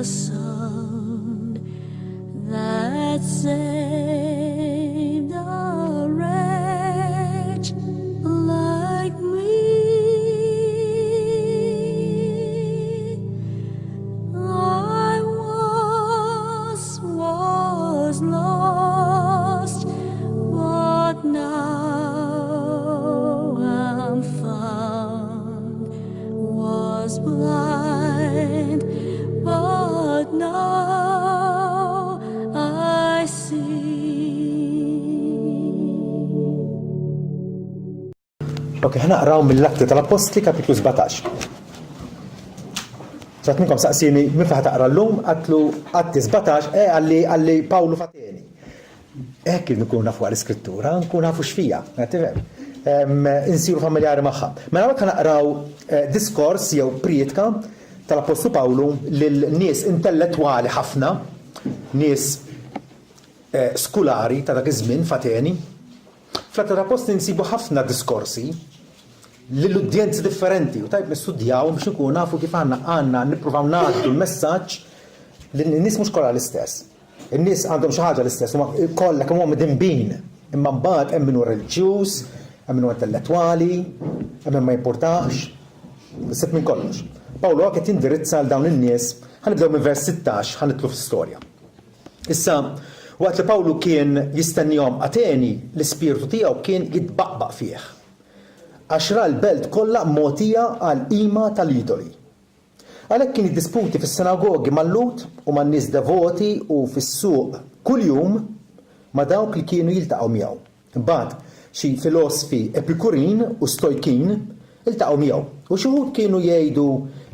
the sound that saved a wretch like me. I once was lost, but now am found. Was blind, but now I see. Ok, ħa naqraw mill-Atti tal-Appostli kapitlu 17. Ċat minnkom saqsini minn fejn taqra llum, għatlu Atti 17, e għalli għalli Pawlu Fateni. Hekk kif nkun nafu l-iskrittura, nkun nafu x'fija, qed tifhem? Insiru familjari magħha. Mela hawnhekk naqraw eh, diskors jew prietka tal-Appostlu Pawlu lil nies intellettwali ħafna, nies eh, skulari ta' dak iż-żmien f'Ateni. Fl-Atti tal-Appostli nsibu ħafna diskorsi lil udjenzi differenti u tajb nistudjaw biex nkunu nafu kif għandna għandna nippruvaw ngħaddu l-messaġġ lin nies mhux kollha l-istess. In-nies għandhom xi ħaġa l-istess, huma kollha kemm huma midinbin, imma mbagħad hemm min hu reliġjuż, hemm min hu intellettwali, hemm min ma jimpurtahx, issib minn kollox. Pawlu hawn qed jindirizza għal dawn in-nies, ħa nibdew minn vers 16, ħa nidħlu fl-istorja. Issa, waqt li Pawlu kien jistennihom Ateni, l-ispirtu tiegħu kien jitbaqbaq fih, għax ra l-belt kollha mogħtija għall-qima tal-idoli. Għalhekk kien jiddisputi fis-sinagogi mal-Lhud u man-nies devoti u fis-suq kuljum ma' dawk li kienu jiltaqgħu miegħu. Imbagħad xi filosfi Epikurin u Stojkin iltaqgħu miegħu, u xi wħud kienu jgħidu,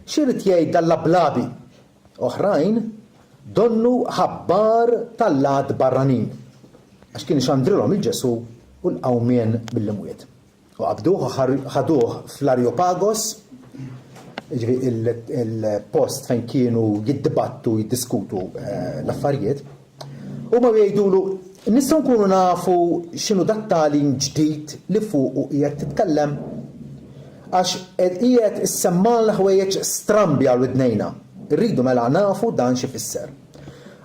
X'irid jgħid dan l-ablabi? Oħrajn, Donnu ħabbar t'allat barranin, għax kien ixandrilhom 'il Ġesù u l-qawmien mill-imwiet. U qabduh u ħaduh fl-Areopagos, jiġifieri il-post fejn kienu jiddibattu, jiddiskutu eh, l-affarijiet. Huma jgħidulu, nistgħu nkunu nafu x'inhu dat-tagħlim ġdid li fuqu qiegħed titkellem? Għax qiegħed issemmalna ħwejjeġ strambi għal widnejna. Irridu mela nafu dan x'ifisser.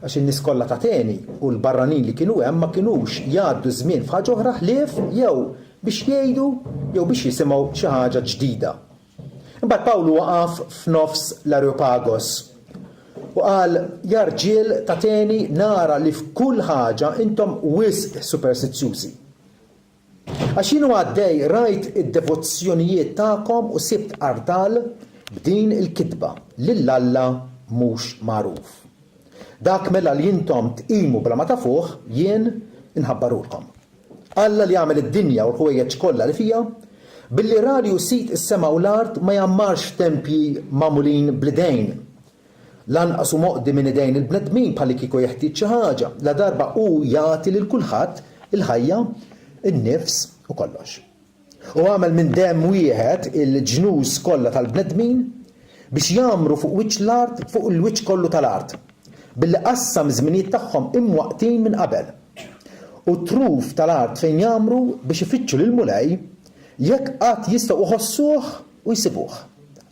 Għax in-nies kollha t'Ateni u l-barranin li kienu hemm ma kinux jgħaddu ż-żmien f'ħaġa oħra ħlief jew biex jgħidu jew biex jisimgħu xi ħaġa ġdida. Imbagħad Pawlu waqaf f'nofs l-Areopagos u qal, Ja rġiel t'Ateni, nara li f'kull ħaġa intom wisq superstizzjużi. Għax jien u għaddej rajt id-devozzjonijiet tagħkom u sibt artal b'din il-kitba, Lil Alla mhux magħruf. Dak mela li intom tqimu bla ma tafuh, jien inħabbarhulkom. Alla li għamel id-dinja u l-ħwejjeġ kollha li fiha, billi ra li hu Sid is-sema u l-art ma jgħammarx f'tempji magħmulin bl-idejn, Lanqas hu moqdi minn idejn il-bnedmin bħallikieku jeħtieġ xi ħaġa, ladarba hu jagħti lil kulħadd il-ħajja, in-nifs u kollox. Hu għamel minn demm wieħed il-ġnus kollha tal-bnedmin biex jgħammru fuq wiċċ l-art fuq il-wiċċ kollu tal-art, billi qassam iż-żminijiet tagħhom imwaqqtin minn qabel, u t-truf tal-art fejn jgħammru biex ifittxu lill-Mulej, jekk qatt jistgħu jħossuh u jsibuh,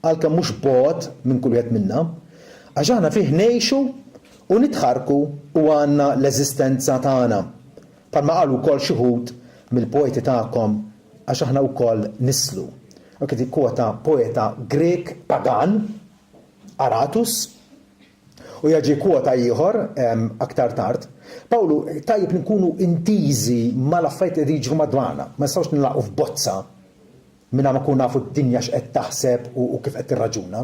għalkemm mhux bogħod minn kull wieħed minna, għax aħna fih ngħixu u nitħarrku u għandna l-eżistenza tagħna, bħalma qalu wkoll xi wħud mill-poeti tagħkom, għax aħna wkoll nislu. Hawnhekk qed jikkwota poeta Grieg pagan, Aratus, u jerġa' jikkwota ieħor aktar tard. Pawlu, tajjeb li nkunu intiżi mal-affarijiet li qegħdin jiġru madwarna, ma nistgħux nilagħqu f'bozza mingħajr ma nkunu nafu d-dinja x'qed taħseb u kif qed tirraġuna,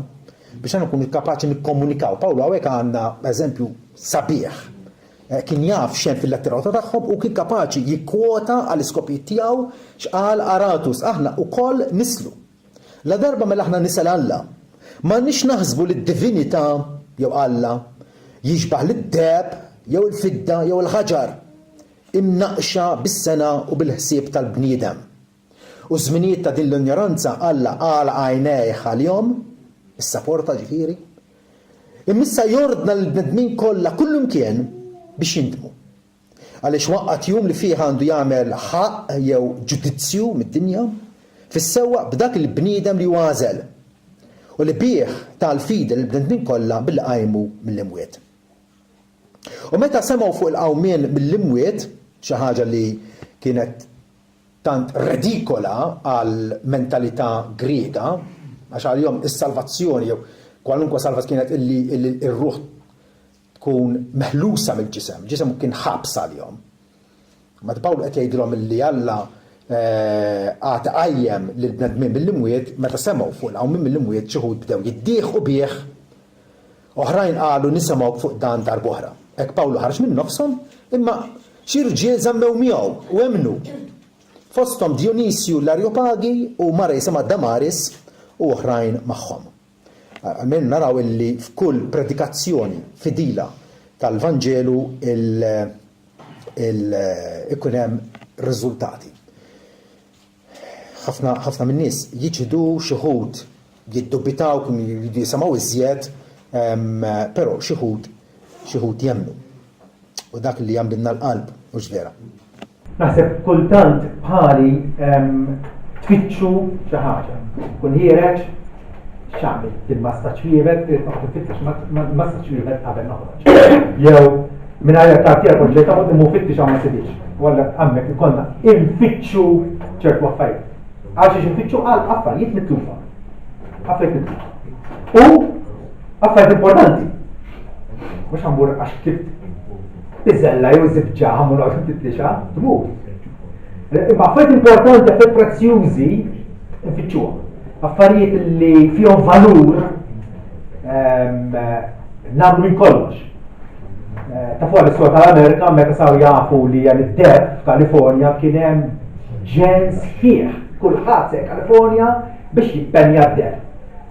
biex aħna nkunu kapaċi nikkomunikaw. Pawlu hawnhekk għandna eżempju sabiħ. Eh, kien jaf x'hemm fil-letteratura tagħhom u kien kapaċi jikkwota għall-iskopijiet tiegħu x'qal Aratus, aħna wkoll nislu. La darba mela aħna nisel Alla, m'għandniex naħsbu li d-divinità jew Alla jixbah lid-deheb jew il-fidda jew il-ħaġar imnaqqxa bis-sengħa u bil-ħsieb tal-bniedem. U ż-żminijiet ta' din l-injoranza Alla għalaq għajnejh għalihom, issaporta ġifieri, imma issa jordna lill-bnedmin kollha kullimkien biex jindmu. Għaliex waqqat jum li fih għandu jagħmel ħaqq jew ġudizzju mid-dinja, fis-sewwa b'dak il-bniedem li hu għażel. U li bih ta l-fidi lill-bnedmin kollha billi qajmu mill-imwiet. U meta semgħu fuq il-qawmien mill-imwiet, xi ħaġa li kienet tant redikola għall-mentalità Griega, għax għalihom is-salvazzjoni jew kwalunkwe salvazzjoni kienet illi r-ruħ tkun meħlusa mill-ġisem, ġisem kien ħabs għalihom. Meta Pawlu qed jgħidilhom illi Alla għad iqajjem lill-bnedmin mill-imwiet, meta semgħu fuq il-qawmien mill-imwiet xi wħud bdew jiddieħqu bih, oħrajn qalu nisimgħuk fuq dan darb'oħra. Hekk Pawlu ħareġ minn nofshom, imma xi rġiel żammew miegħu u emmnu, fosthom Djonisju l-Arjopagi u mara jisimha Damaris u oħrajn magħhom. Almenu naraw illi f'kull predikazzjoni fidila tal-Vanġelu ikun hemm riżultati. Ħafna ħafna min-nies jiċħdu, xi wħud jiddubitaw, kienu jridu jisimgħu iżjed, però xi wħud xi wħud jemmnu. U dak li jagħmlilna l-qalb, hux vera? Naħseb kultant bħali tfittxu xi ħaġa. Kun ħiereġ, x'għamilt bil-massa ċwievet, irid noqgħod infittex massa ċwievet qabel noħroġ. Jew mingħajr kartiera kont ġejt hawn imur fittix ma sibix. U allura hemmhekk ikollna infittxu ċertu affarijiet. Għal xiex infittxu għal affarijiet mitlufa. Affarijiet mitlufa. U affarijiet importanti. Mhux ħammur għax kif Biżella jew żibġa ħammur noqgħod nfittixha, tmur. Imma affarijiet importanti, affarijiet prezzjużi, nfittxuha. Affarijiet li fihom valur ehm, nagħmlu minn kollox. Eh, ta' fuq l-istorja tal-Amerika meta saru jafu li hemm id-deb f'Kalifornja kien hemm ġen sħiħ kulħadd se Kalifornja biex jippenja d-deb.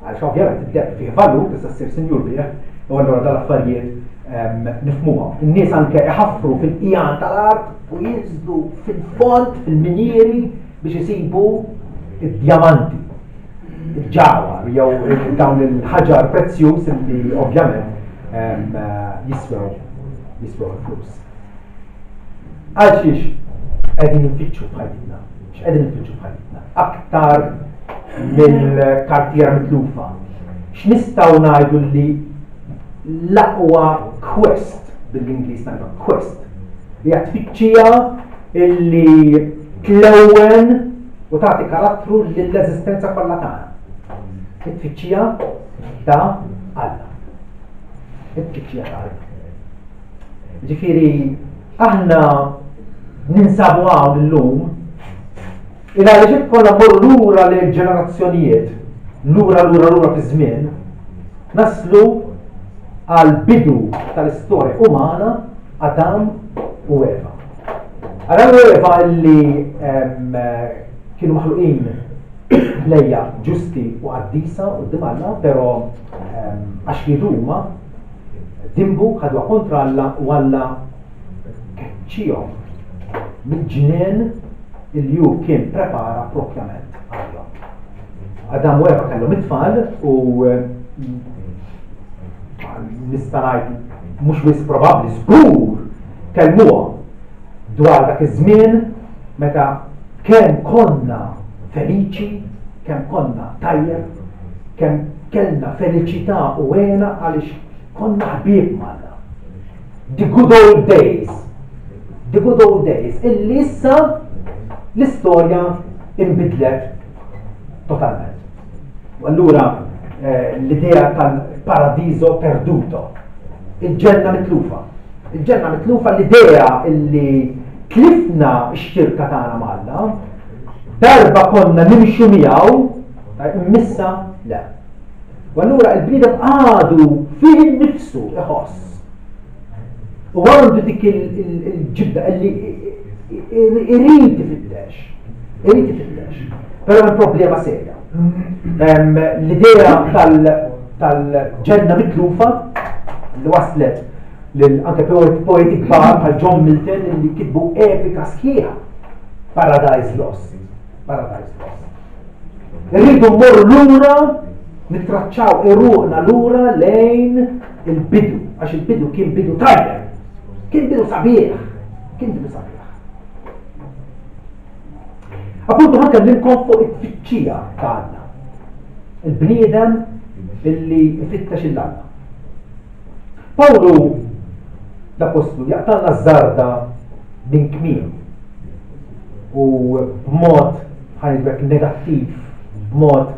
Għaliex ovvjament id-deheb fih valur, tista' ssir sinjur bih, u allura dal-affarijiet ehm, nifhmuhom. In-nies anke iħaffru fil-qjan tal-art u jinżlu fil-fond, fil-minieri biex isibu id-djamanti, il-ġawar jew dawn il-ħaġar prezzjuż li ovvjament ehm, jiswew jiswew il-flus. Għal xiex qegħdin infittxu f'ħajjitna? X'qegħdin infittxu f'ħajjitna? Aktar mill-kartiera mitlufa. X'nistgħu ngħidu li l-aqwa quest bil-Ingliż ngħidu quest hija tfittxija illi tlewwen u tagħti karattru lill-eżistenza kollha tagħna. It-tfittxija ta' Alla. It-tfittxija ta' Alla. Ġifieri aħna ninsabu hawn illum il għaliex jekk konna mmorru lura lejn ġenerazzjonijiet, lura lura lura fi żmien, naslu għal bidu tal-istorja umana Adam u Eva. Adam u Eva li kienu maħluqin ħlejja ġusti u qaddisa quddiem Alla, però għax riedu huma Dinbu, ħaduha kontra Alla u Alla keċċihom mill-ġnien li hu kien prepara propjament għalihom. Adam u Eva kellhom it-tfal u nista' ngħid mhux wisq probabbli żgur kellmuha dwar dak iż-żmien meta kemm konna feliċi, kemm konna tajjeb, kemm kellna feliċità u hena għaliex konna ħbieb m'Alla. The good old days. The good old days. Illi issa l-istorja inbidlet totalment. U allura eh, l-idea tal-paradiso perduto, il-ġenna mitlufa. Il-ġenna mitlufa l-idea illi tlifna x-xirka tagħna m'Alla, darba konna nimxu miegħu, Immissa le. U allura il-bniedem għadu fih innifsu iħoss. U għandu dik il-ġibda illi irid ifittex. Irid ifittex. Però hemm problema serja. L-idea tal-ġenna mitlufa li waslet lil anke poeti kbar bħal John Milton li kitbu epika sħiħa Paradise Lost. Paradise Lost. Irridu mmorru lura, nittraċċaw iruqna lura lejn il-bidu, għax il-bidu kien bidu tajjeb, kien bidu sabiħ, kien bidu sabiħ. Appuntu ħa nkellimkom fuq it-tfittxija ta' Alla. Il-bniedem illi jfittex 'il Alla. Pawlu l-Appostlu jaqtalna ż-żarda minn kmien u b'mod ħanidwek negattiv, b'mod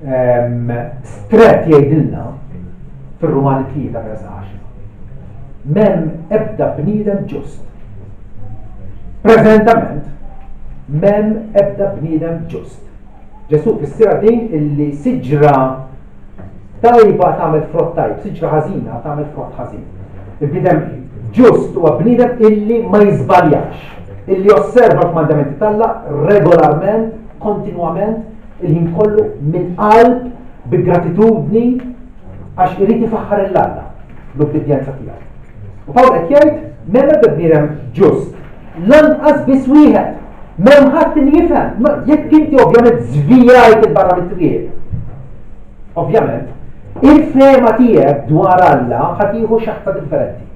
ehm, stret jgħidilna fir-Rumani 3 vers 10. Mem ebda bniedem ġust. Preżentament, mem ebda bniedem ġust. Ġesù fissirha din illi siġra tajba tagħmel frott tajb, siġra ħażina tagħmel frott ħażin. Il-bniedem ġust huwa bniedem illi ma jiżbaljax, illi josserva l-kmandamenti t'Alla regolarment, kontinwament, il-ħin kollu minn qalb bi gratitudni għax irid ifaħħar 'l Alla l-ubbidjenza tiegħu. U Pawl qed jgħid m'hemm ebda bniedem ġust, lanqas biss wieħed. M'hemm ħadd li jifhem. Jekk inti ovvjament żvijajt 'il barra mit-triq, ovvjament, il-fehma tiegħek dwar Alla ħa tieħu xaħta differenti.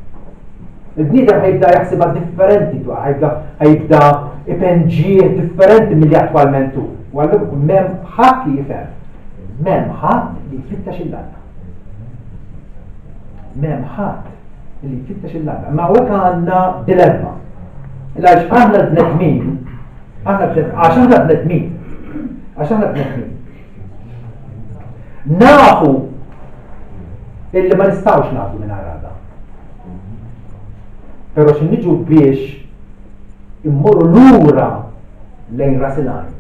Il-bniedem ħajibda jaħsibha differenti dwar, ħajibda ħajibda ipenġih differenti milli attwalment hu. U allura m'hemm ħadd li jifhem. M'hemm ħadd li jfittex 'il Alla. M'hemm ħadd li jfittex 'il Alla. Ma hawnhekk għandna dilemma. Għaliex aħna l-bnedmin, aħna għax aħna bnedmin, għax aħna bnedmin. Nafu illi ma nistgħux nagħtu minn Alla. Però xi niġu biex immorru lura lejn ras il-għajn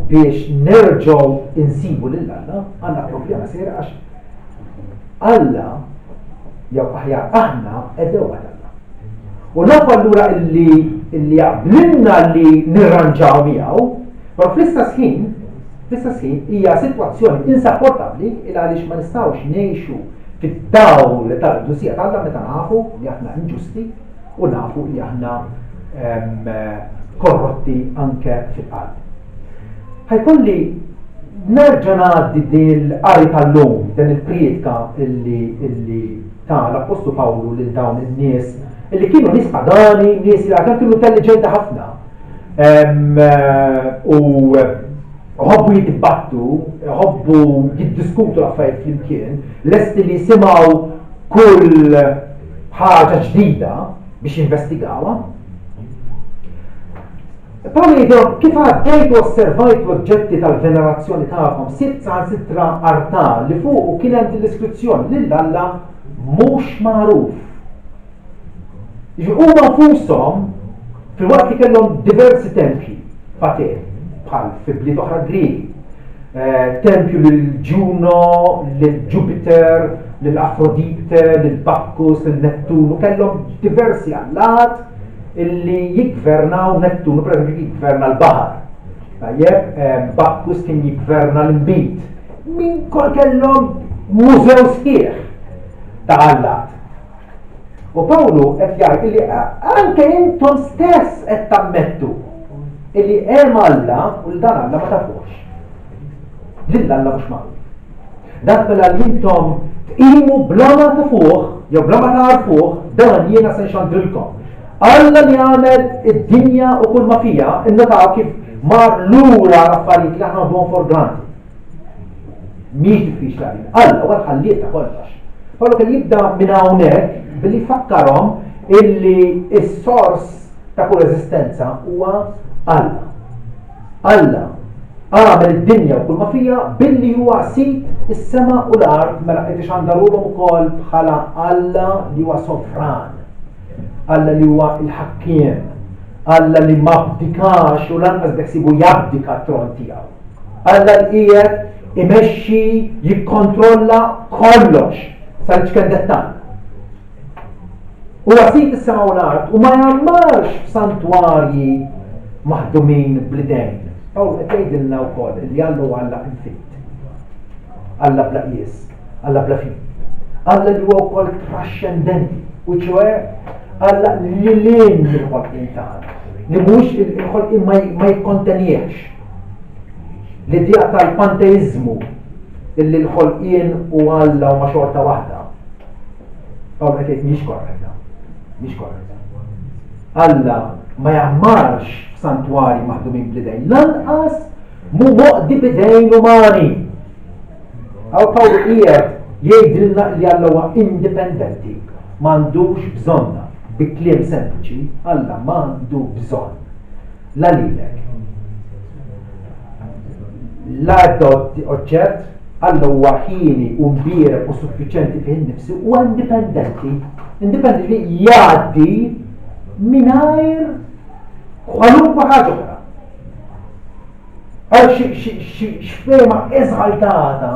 biex nerġgħu insibu lil Alla, għandna problema serja għax Alla jew aħjar aħna għedewwa t'Alla. U nafu allura illi illi jaqblilna li nirranġaw miegħu, però fl-istess ħin, fl-istess ħin hija sitwazzjoni insapportabbli il għaliex ma nistgħux ngħixu fid-dawl tal-qdusija t'Alla meta nafu li aħna inġusti u nafu li aħna korrotti anke fil-qalb. Ħajkolli nerġa' ngħaddi dil-qari tal-lum, din il-prietka illi, illi ta l-Appostlu Pawlu lil dawn in-nies illi kienu nies pagani, nies li għalkemm kienu intelliġenti ħafna. U ħobbu jiddibattu, ħobbu jiddiskutu l-affarijiet flimkien, lesti li jisimgħu kull ħaġa ġdida biex jinvestigawha. Pawlu jgħidilhom, Kif għaddejt u osservajt l-oġġetti tal-venerazzjoni tagħkom, sibt saħansitra artal li fuqu kien hemm din l-iskrizzjoni, Lil Alla mhux magħruf. Jiġifieri huma nfushom, filwaqt li kellhom diversi tempji f'Ateni, bħal fi bliet oħra Griegi, eh, tempju lil Ġuno, lil Ġupiter, lil Afrodite, lil Bakkus, lil Nettunu, kellhom diversi allat illi jiggvernaw Nettunu, per eżempju, jiggverna l-baħar. Tajjeb, eh, Bakkus kien jiggverna l-imbit. Min kol kellhom mużew sħiħ ta' allat. U Pawlu qed jgħid illi anke intom stess qed tammettu illi hemm Alla u l dan Alla ma tafux. Lil Alla mhux magħruf. Dak mela li intom tqimu bla ma tafuh, jew bla ma tagħrfuh, dan jiena se nxandrilkom. Alla li għamel id-dinja u kull ma fija, innotaw kif mar lura l-affarijiet li aħna naħduhom for granted. Mhix diffiċli għalina. Alla huwa l-ħalliet ta' kollox. Pawlu kien jibda minn hawnhekk billi jfakkarhom illi s-sors ta' kull eżistenza huwa Alla. Alla għamel id-dinja u kull ma fija billi huwa sid is-sema u l-art mela qed ixandarulhom ukoll bħala Alla li huwa sovran, Alla li huwa il-ħakkiem, Alla li ma abdikax u lanqas beħsibu jabdika t-tron tiegħu. Alla li qiegħed imexxi, jikkontrolla kollox sal-ċken dettall. Huwa Sid is-sema u l-art u ma jgħammarx f'santwarji maħdumin bl-idejn. Pawl qed jgħidilna wkoll li Alla huwa Alla infinit. Alla bla qies, Alla bla fin. Alla li huwa wkoll traxxendenti, u ċoe Alla li lin mill-ħolqien tagħna, li mhux il-ħolqien ma jikkontenihx. L-idea tal-panteiżmu illi l-ħolqien u Alla huma xorta waħda Pawl qed jgħid mhix korretta. Mhix korretta. Alla ma jgħammarx f'santwarji maħdumin bl-idejn, lanqas mu moqdi b'idejn umani. Hawn Pawlu qiegħed jgħidilna li Alla huwa indipendenti, m'għandux bżonna. Bi kliem sempliċi, Alla m'għandu bżonn la lilek, la ebda oġġett, Alla huwa ħieni u mbierek u suffiċenti fih innifsu, huwa indipendenti, indipendenti jgħaddi mingħajr kwalunkwe ħaġa oħra. Għal x'fehma eżaltata,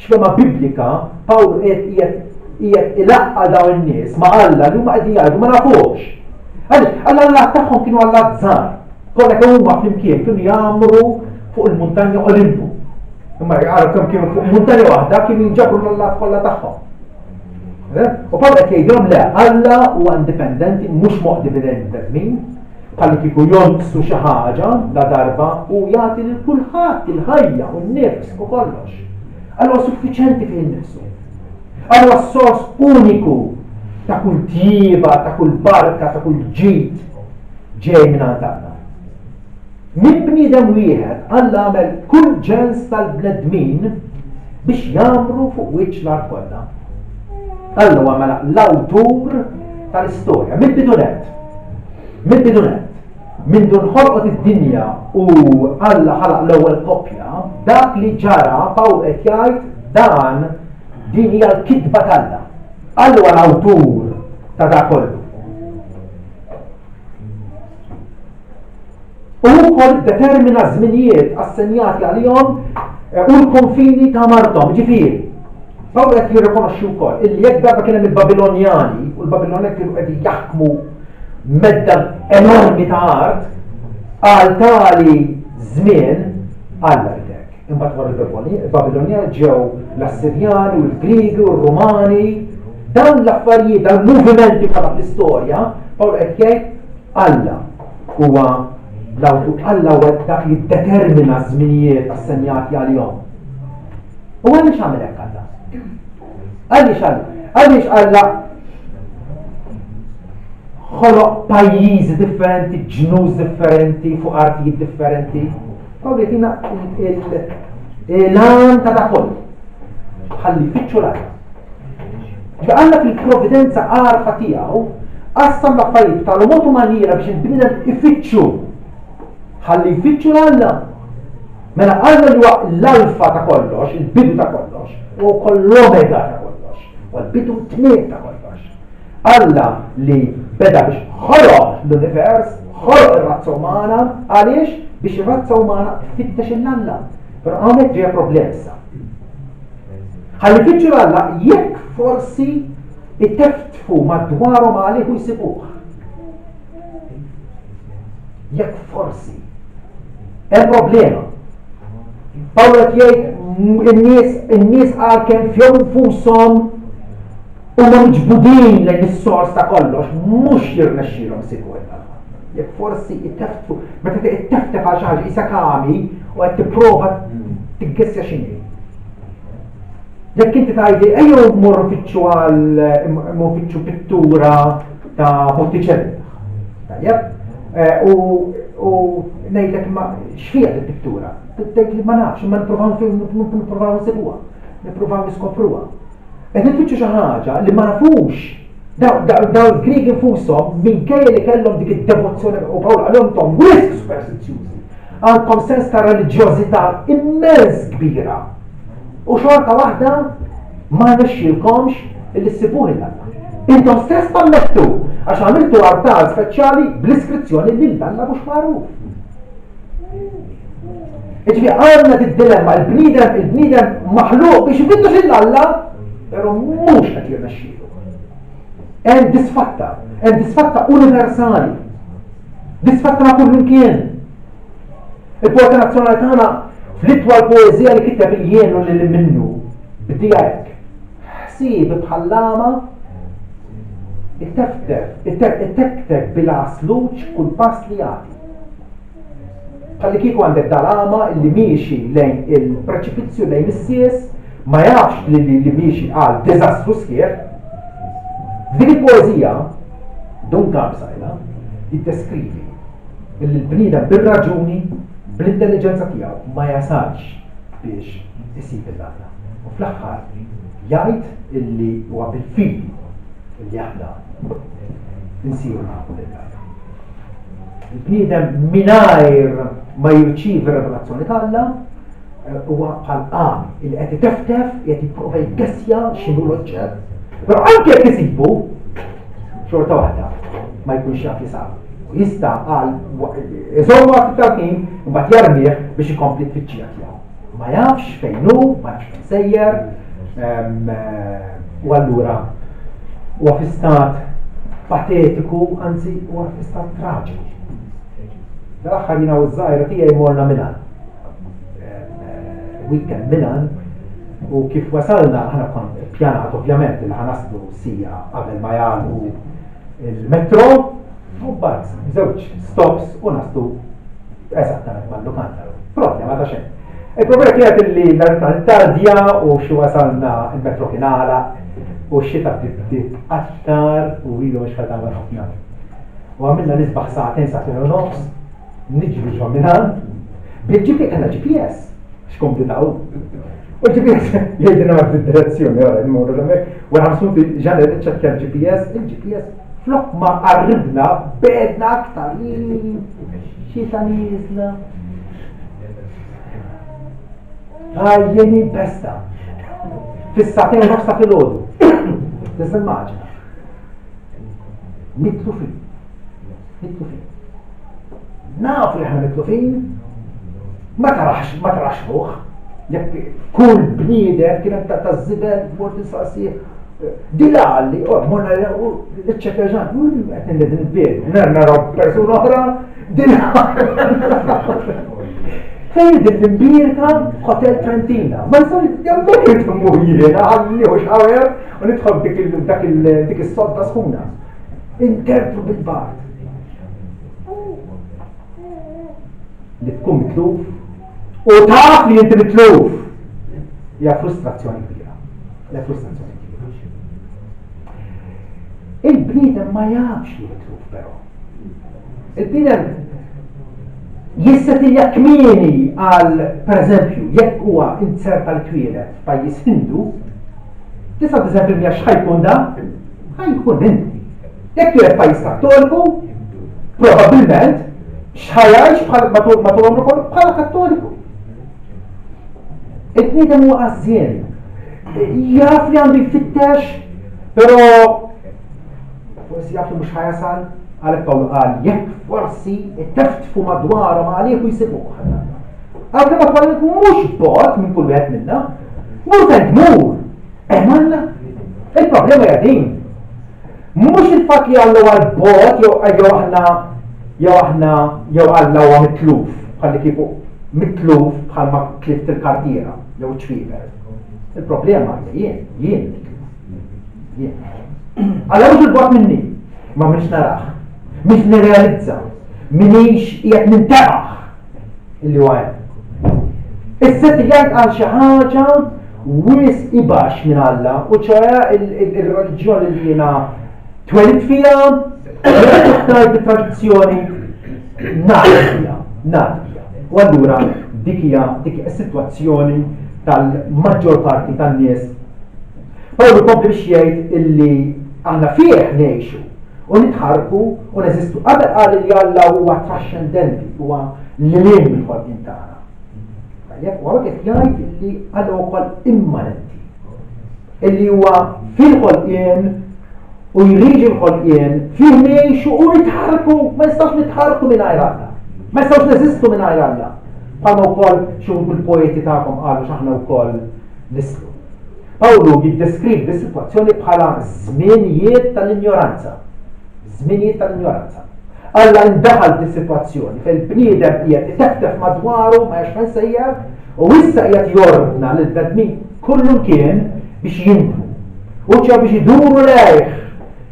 x'fehma biblika, Pawlu qiegħed ilaqqa' dawn in-nies ma' Alla li huma qegħdin jgħidu ma nafux. Għaliex, Alla l tagħhom kienu Alla żgħar. Kollha kemm huma flimkien kienu jgħammru fuq il-muntanja Olimpu. Imma jgħaru kemm kienu fuq muntanja waħda kienu jinġabru l-allat kollha tagħhom. Eh? U Pawlu qed jgħidilhom le, Alla huwa indipendenti, mhux moqdi bidejn bnedmin, bħalli kieku jonqsu xi ħaġa la darba u jagħti lil kulħadd il-ħajja u n-nifs u kollox. Alla huwa suffiċenti fih innifsu. Alla huwa s-sors uniku ta' kull tjieba, ta' kull barka, ta' kull ġid ġej minn għand Alla. Minn bniedem wieħed Alla għamel kull ġens tal-bnedmin biex jgħammru fuq wiċċ l-art kollha. Alla huwa mela l-awtur tal-istorja, mill-bidu nett. Mill-bidu nett. Mindu nħolqot id-dinja u Alla ħalaq l-ewwel koppja, dak li ġara Pawl qed jgħid dan din hija l-kitba t'Alla. Alla huwa l-awtur ta' dak kollu. U wkoll iddetermina ż-żminijiet assenjati għalihom eh, u l-konfini ta' marthom, ġifieri. Pawl qed jirrikonoxxi wkoll illi jekk darba kien hemm il-Babilonjani u l-Babilonjani kienu qegħdin jaħkmu medda enormi ta' art għal tali żmien Alla ridek. Imbagħad wara l-Babilonjani ġew l-Assirjani u l-Griegi u r-Rumani. Dawn l-affarijiet, dawn movimenti bħala fl-istorja, Pawl qed jgħid Alla huwa l-awtur, Alla huwa dak li determina żminijiet assenjati għalihom. U għaliex għamel hekk Alla? Għaliex Alla? Għaliex Alla ħoloq pajjiżi differenti, ġnus differenti, fuq artijiet differenti? Pawl jtina l-għan ta' dak kollu. Ħalli jfittxu l-Alla. Alla fil-providenza għarfa tiegħu qassam l-affarijiet tal-mod u maniera biex il-bniedem ifittxu. Ħalli jfittxu l-Alla. Mela Alla li huwa l-alfa ta' kollox, il-bidu ta' kollox, u wkoll l-omega ta' kollox, u l-bidu tmiem ta' kollox. Alla li beda biex ħoloq l-univers, ħoloq ir-razza umana, għaliex biex ir-razza umana tfittex il-Alla. Però hawnhekk ġejja problema issa. Ħalli jfittxu l-Alla jekk forsi iteftfu madwarhom għalih u jsibuh. Jekk forsi. Hemm problema. Pawlu qed jgħid in-nies in-nies għalkemm fihom infushom huma miġbudin lejn is-sors ta' kollox, mhux jirnexxielhom isibu lil Alla. Jekk forsi iteftfu, meta tteftef għal xi ħaġa qisha kami u qed tipprova tiggessja x'inhi. Jekk inti tgħidli ejjew mmorru nfittxu għal mmorru nfittxu pittura ta' Botticelli. Tajjeb? Eh, u u ngħidlek ma x'fiha il-pittura? Tgħid li ma nafx, imma nippruvaw nippruvaw nsibuha, nippruvaw niskopruha. Qed nifittxu xi ħaġa li ma nafux. Dawn il-Griegi infushom minkejja li kellhom dik id-devozzjoni u Pawl qalhom intom wisq superstizzjużi. Għandkom sens ta' reliġjożità immens kbira. U xorta waħda ma rnexxielkomx illi ssibuh lil Alla. Intom stess tammettu għax għamiltu artal speċjali bl-iskrizzjoni lil Alla mhux magħruf. Iġifieri għandna did-dilemma, il-bniedem, il-bniedem maħluq biex ifittex lil Alla, però mhux qed jirnexxielu. Hemm disfatta, hemm disfatta universali. Disfatta ma' kull imkien. Il-poeta nazzjonali tagħna fl-itwal poeżija li kiteb il-jien u lil minnu bdija hekk. Ħsieb bħall-għama itteftef, ittektek bil-għasluġ kull pass li jagħti. Bħallikieku għandek dal-għama li miexi lejn il-preċipizzju, lejn is-sies, ma jafx li li miexi għal diżastru sħiħ. F'dik il-poeżija, Dun Karm Psaila jiddeskrivi illi l-bniedem bir-raġuni, bl-intelliġenza tiegħu ma jasalx biex isib 'il Alla. U fl-aħħar jgħid illi huwa bil-fidi illi aħna nsiru nafu lil Alla. Il-bniedem mingħajr ma jirċievi revelazzjoni t'Alla eh, huwa bħal għami il qed iteftef, qed jipprova jgessja x'inhu l-oġġett. Però anke jekk isibu, xorta waħda ma jkunx jaf li sab. U jista' għal iżommu għal tal-ħin imbagħad jarmih biex ikompli t-tfittxija tiegħu. Ma jafx fejn hu, ma jafx fejn sejjer, u allura huwa fi stat patetiku, anzi huwa fi stat traġiku. Dal-aħħar jiena u ż-żgħira tiegħi morna Milan. Weekend Milan u kif wasalna aħna kon pjanat ovvjament li ħanaslu sija qabel ma jagħlqu il-metro u mbagħad żewġ stops u naslu eżattament mal-lukanda. Problema ta' xejn. Il-problema kienet li l-aeroplan tardja u xi wasalna il-metro kien għalaq u x-xita bdiet aktar u ilu mhux tagħmel ħafna. U għamilna nisbaħ sagħtejn sagħtejn u nofs niġru ġo Milan bil-GPS kellna GPS x'komplitaw. U l-GPS jgħidilna ma fid-direzzjoni, ora nmorru hemmhekk, wara ħamsut ġan iċċekkja l-GPS, il-GPS flok ma qarribna bedna aktar. Xita nieżla. Għajjeni besta. Fis-sagħtejn nofs ta' filgħodu. Tista' immaġina. Mitlufin. Mitlufin. Nafu li aħna mitlufin. Ma tarax, ma tarax ruħ. Jekk kull bniedem kien hemm ta' żibel mort insaqsih Dila għalli, u morna l-ċekja ġan, qed nidin id-biedu, naraw persuna oħra, dila. Fejn din l-imbirka Hotel Trentina. Ma nistgħu jemmek irid immur jiena għalli u xawer u nidħol dik dik is-sodda sħuna. Interpru bil-bard. Li tkun mitluf u taf li inti mitluf. Hija frustrazzjoni kbira. Hija frustrazzjoni kbira. Il-bniedem ma jafx li mitluf però. Il-bniedem jissetilja kmieni għal, per eżempju, jekk huwa inzerta li twieled f'pajjiż Hindu, 99% x'ħajkun da? Ħajkun Hindu. Jekk twieled f'pajjiż Kattoliku, probabbilment x'ħajgħix bħal matul matul għomru kollu bħala Kattoliku. Il-bniedem huwa għażżien. Jaf li għandu jfittex, però forsi jaf li mhux ħajasal, għalhekk Pawlu qal jekk forsi teftfu madwarhom għalih u jsibuh. Għalkemm attwalment mhux bot minn kull wieħed minna, mur fejn tmur, hemm Alla. Il-problema hija din. Mhux il-fatt li Alla huwa l-bot jew jew aħna jew aħna jew Alla huwa mitluf bħalli kieku mitluf bħalma tlift il-kartiera jew ċ-ċwieber. Il-problema hija jien, jien mitluf. Jien. Alla mhux il-bot minni, ma minix narah, minix nirrealizza, minix qiegħed nintebaħ illi huwa hemm. Is-sett jgħid għal xi ħaġa wis ibax minn Alla u ċoħe il-reliġjoni li jiena twelid fija, tgħid bit-tradizzjoni nagħti fiha, nagħti fiha. U allura dik hija dik hija s-sitwazzjoni tal-maġġor parti tan-nies. Pawlu kompli biex jgħid illi aħna fih ngħixu u nitħarrku u neżistu. Qabel qal li Alla huwa traxxendenti, huwa lil hinn mill-ħolqien tagħna. Tajjeb, u hawnhekk qed jgħid li Alla huwa wkoll immanenti. Illi huwa fil-ħolqien u jriġi l-ħolqien fih ngħixu u nitħarrku, ma nistgħux nitħarrku mingħajr Alla. Ma nistgħux neżistu mingħajr Alla. Bħalma wkoll xi wħud mill-poeti tagħkom qalu x'aħna wkoll nislu. Pawlu jiddeskrivi s-sitwazzjoni bħala żminijiet tal-injoranza. Żminijiet tal-injoranza. Alla indaħal fis-sitwazzjoni fejn il-bniedem qiegħed iteftef madwaru ma jafx fejn sejjer u issa qiegħed jordna lil bnedmin kullimkien biex jindmu. U ċew biex iduru lejh.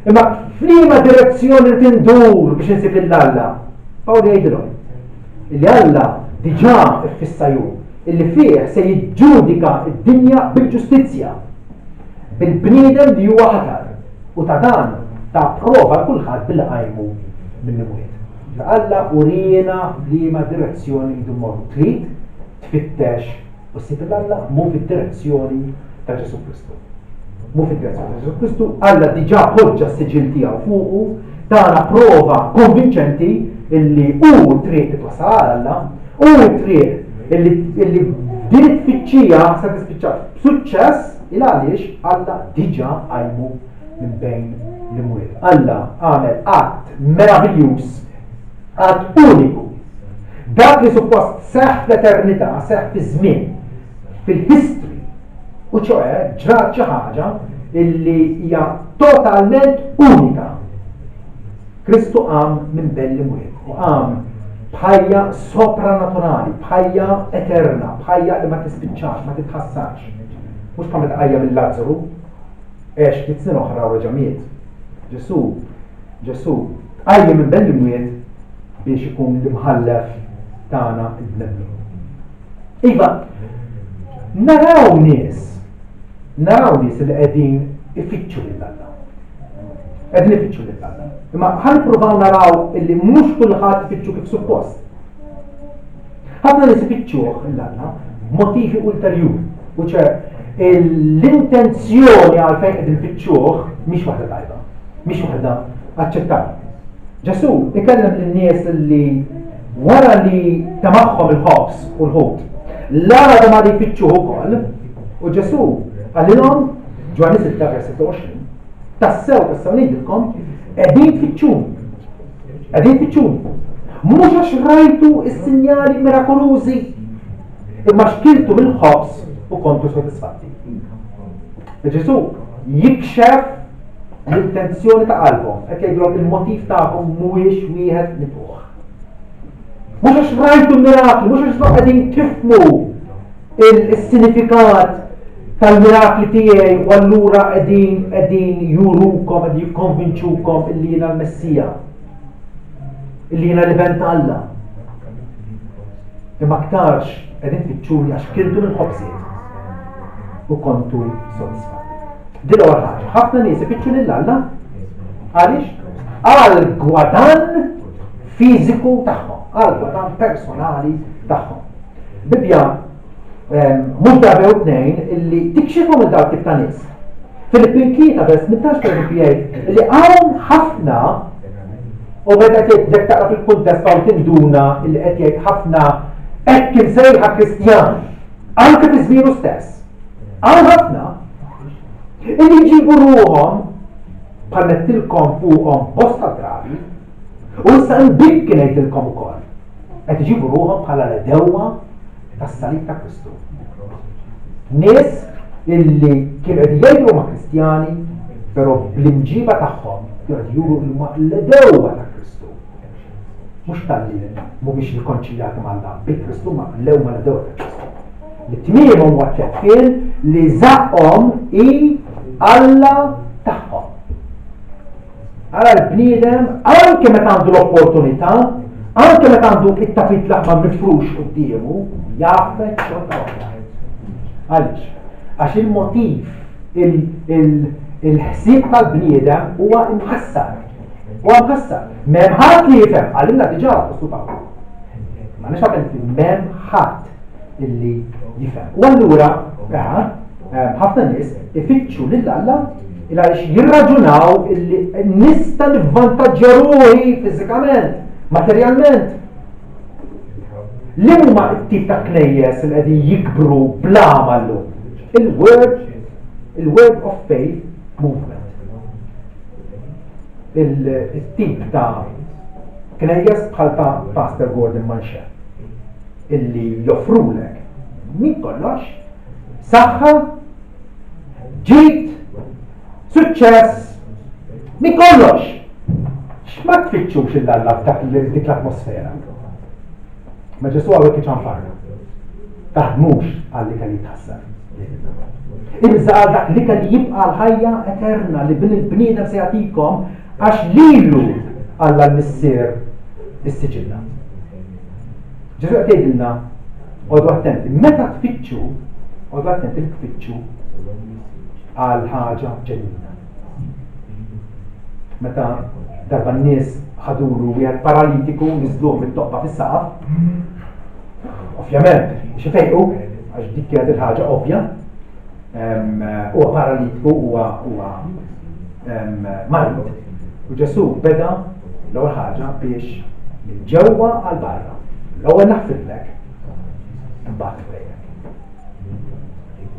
Imma f'liema direzzjoni li tindur biex insib lil Alla? Pawlu jgħidilhom li Alla diġà ffissa jum illi fih se jiġġudika d-dinja bil-ġustizzja, bil-bniedem li huwa ħatar, u ta' dan ta prova 'l kulħadd billi qajmu mill-imwiet. Ġifieri Alla uriena f'liema direzzjoni rridu mmorru. Trid tfittex. U ssib 'il Alla mur fid-direzzjoni ta' Ġesù Kristu. Mur fid-direzzjoni ta' Ġesù Kristu, Alla diġà poġġa s-siġill tiegħu fuqu, tana prova konvinċenti illi hu t-triq li twassal għal Alla, hu t-triq illi illi din it-tfittxija se tispiċċa b'suċċess il għaliex Alla diġà qajmu minn bejn l-imwiet. Alla għamel att meraviljuż, att uniku. Dak li suppost seħħ fl-eternità, seħħ fiż-żmien, fil-history. U ċoe ġrat xi ħaġa illi hija totalment unika. Kristu qam minn bejn l-imwiet u qam b'ħajja sopranaturali, b'ħajja eterna, b'ħajja li ma tispiċċax, ma titħassarx. Mhux bħal meta qajjem lil Lazzru, għex ftit snin oħra u reġa' miet. Ġesù, Ġesù tqajjem minn bejn l-imwiet biex ikun l-imħallef tagħna l-bnedmin. Iva, naraw nies, naraw nies li qegħdin ifittxu lil Alla. Qegħdin ifittxu lil Alla. Imma ħa nippruvaw naraw illi mhux kulħadd ifittxu kif suppost. Ħafna nies ifittxuh lil Alla b'motivi ulterjuri. U ċe l-intenzjoni għalfejn qegħdin ifittxuh mhix waħda tajba, mhix waħda aċċettabbli. Ġesù ikellem lin-nies li wara li temagħhom il-ħobż u l-ħut, l-għada ma li jfittxuh ukoll, u Ġesù qalilhom Ġwanni 6 vers 26, tassew tassew ngħidilkom, qegħdin tfittxuni. Qegħdin tfittxuni. Mhux għax rajtu s-sinjali mirakolużi, imma xkiltu mill-ħobż u kontu sodisfatti. Ġesù jikxef l-intenzjoni ta' qalbhom, qed jgħidulhom il-motiv tagħkom mhuwiex wieħed mitħuh. Mhux għax rajtu mirakli, mhux għax qegħdin tifhmu il-sinifikat tal-mirakli tiegħi u allura qegħdin qegħdin jurukom, qegħdin jikkonvinċukom illi jiena l-Messija. Illi jiena l-Iben ta' Alla. Imma aktarx qegħdin tfittxuni għax kiltu mill-ħobżiet u kontu sodisfatti. Din l-ewwel ħaġa. Ħafna nies ifittxu lil Alla għaliex għal gwadann fiżiku tagħhom, għal gwadann personali tagħhom. Bibbja mhux darba jew tnejn illi tikxifhom il dawk tip ta' nies. Filippin 3 vers 18 per eżempju jgħid li hawn ħafna u meta qed jekk taqra fil-kuntest hawn tinduna li qed jgħid ħafna hekk imsejħa Kristjani, anke fi żmienu stess. Hawn ħafna illi jġibu ruħhom bħal mettilkom fuqhom bosta drabi u issa nbikki ngħidilkom ukoll. Qed iġibu ruħhom bħala l-edewwa tas-salib ta' Kristu. Nies illi kienu qed jgħidu huma Kristjani, però bl-imġiba tagħhom kienu qed juru li huma l-edewwa ta' Kristu. Mhux talli mhumiex rikonċiljati ma' Alla bi Kristu ma l-ewwa l-edewwa ta' Kristu. Li tmiemhom huwa t-tfien li żaqqhom hi Alla tagħhom. Ara l-bniedem, anke meta għandu l-opportunità, anke meta għandu it-tapit l-aħmar mifrux quddiemu, jgħaffeġ xorta waħda. Għaliex? Għax il-motiv, il-ħsieb tal-bniedem huwa imħassar. Huwa mħassar. M'hemm ħadd li jifhem, għalimna diġà l-Appostlu Pawlu. Ma nix għamil m'hemm ħadd illi jifhem. U allura, ħafna nies ifittxu lil Alla il għaliex jirraġunaw illi nista' nivvantaġġja ruħi fiżikament, materjalment. Li huma t-tip ta' knejjes li qegħdin jikbru bla llum? Il-Word il-Word of Faith Movement. Il-tip ta' knejjes bħal ta' Pastor Gordon Manche illi joffrulek minn kollox saħħa, ġid, suċċess, minn kollox. X'ma tfittxux il Alla f'dak dik l-atmosfera? Ma Ġesù hawnhekk iċanfarna. Taħdmux għal li kelli jitħassar. Ibża għal dak li kelli jibqa' l-ħajja eterna li bin il-bniedem se jagħtikom għax lilu Alla l-Missier issiġilla. Ġesù qed jgħidilna Qogħdu attenti, meta tfittxu, qogħdu attenti li tfittxu għal ħaġa ġenwina. Meta darba n-nies ħadulu wieħed paralitiku niżluh mit-toqba fis-saqaf, ovvjament, xi fejqu. Għax dik kienet il-ħaġa ovvja. Huwa paralitiku, huwa huwa marid. U Ġesù beda l-ewwel ħaġa biex minn ġewwa għal barra. L-ewwel naħfidlek, imbagħad nfejjek.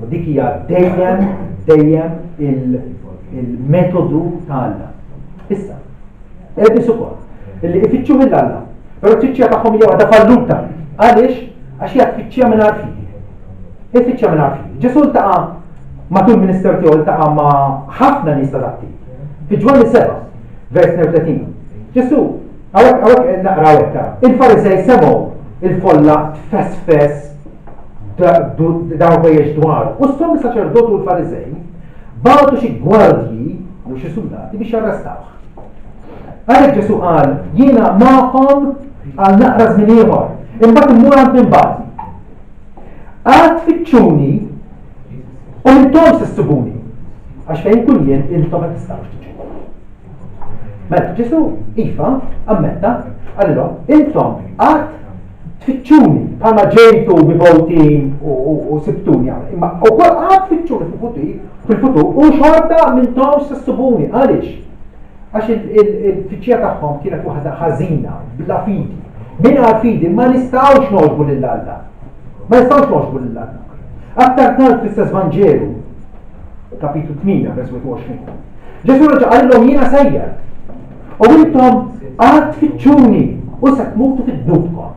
U dik hija dejjem dejjem il-metodu ta' Alla. Issa, Ebis ukoll, illi ifittxuh 'il Alla, però t-tfittxija tagħhom hija waħda falluta. Għaliex? Għax hija tfittxija mingħajr fidi. Hija tfittxija mingħajr fidi. Ġesù ltaqa' matul ministeru tiegħu ltaqa' ma' ħafna nies ta' dak tip. Fi Ġwanni 7, vers 32. Ġesù, hawnhekk hawnhekk naqraw hekk, il-Farisej semgħu il-folla tfesfes dawn ħwejjeġ dwaru. U s-sommi saċerdoti u l-Farisej bagħtu xi gwardji u xi suldati biex jarrestawh. Għalhekk Ġesù qal, jiena magħkom għal naqra żmien ieħor, imbagħad immur għand min bagħatni. Għad tfittxuni u intom se ssibuni, għax fejn kun jien intom ma tistgħux tiġu. Mela Ġesù iva ammetta qalilhom intom għad tfittxuni bħalma ġejtu mibgħutin u sibtuni imma wkoll għad tfittxuni fil-futur u xorta m'intomx se ssibuni. Għaliex? Għax il-tfittxija tagħhom kienet waħda ħażina, bla fidi. Mingħajr fidi ma nistgħux nogħġbu lil Alla. Ma nistgħux nogħġbu lil Alla. Aktar tard fl-istess Vanġelu, kapitlu 8, vers 21. Ġesù reġa' qalilhom jiena sejjer. U intom għad tfittxuni u se tmutu fid-dnubkom.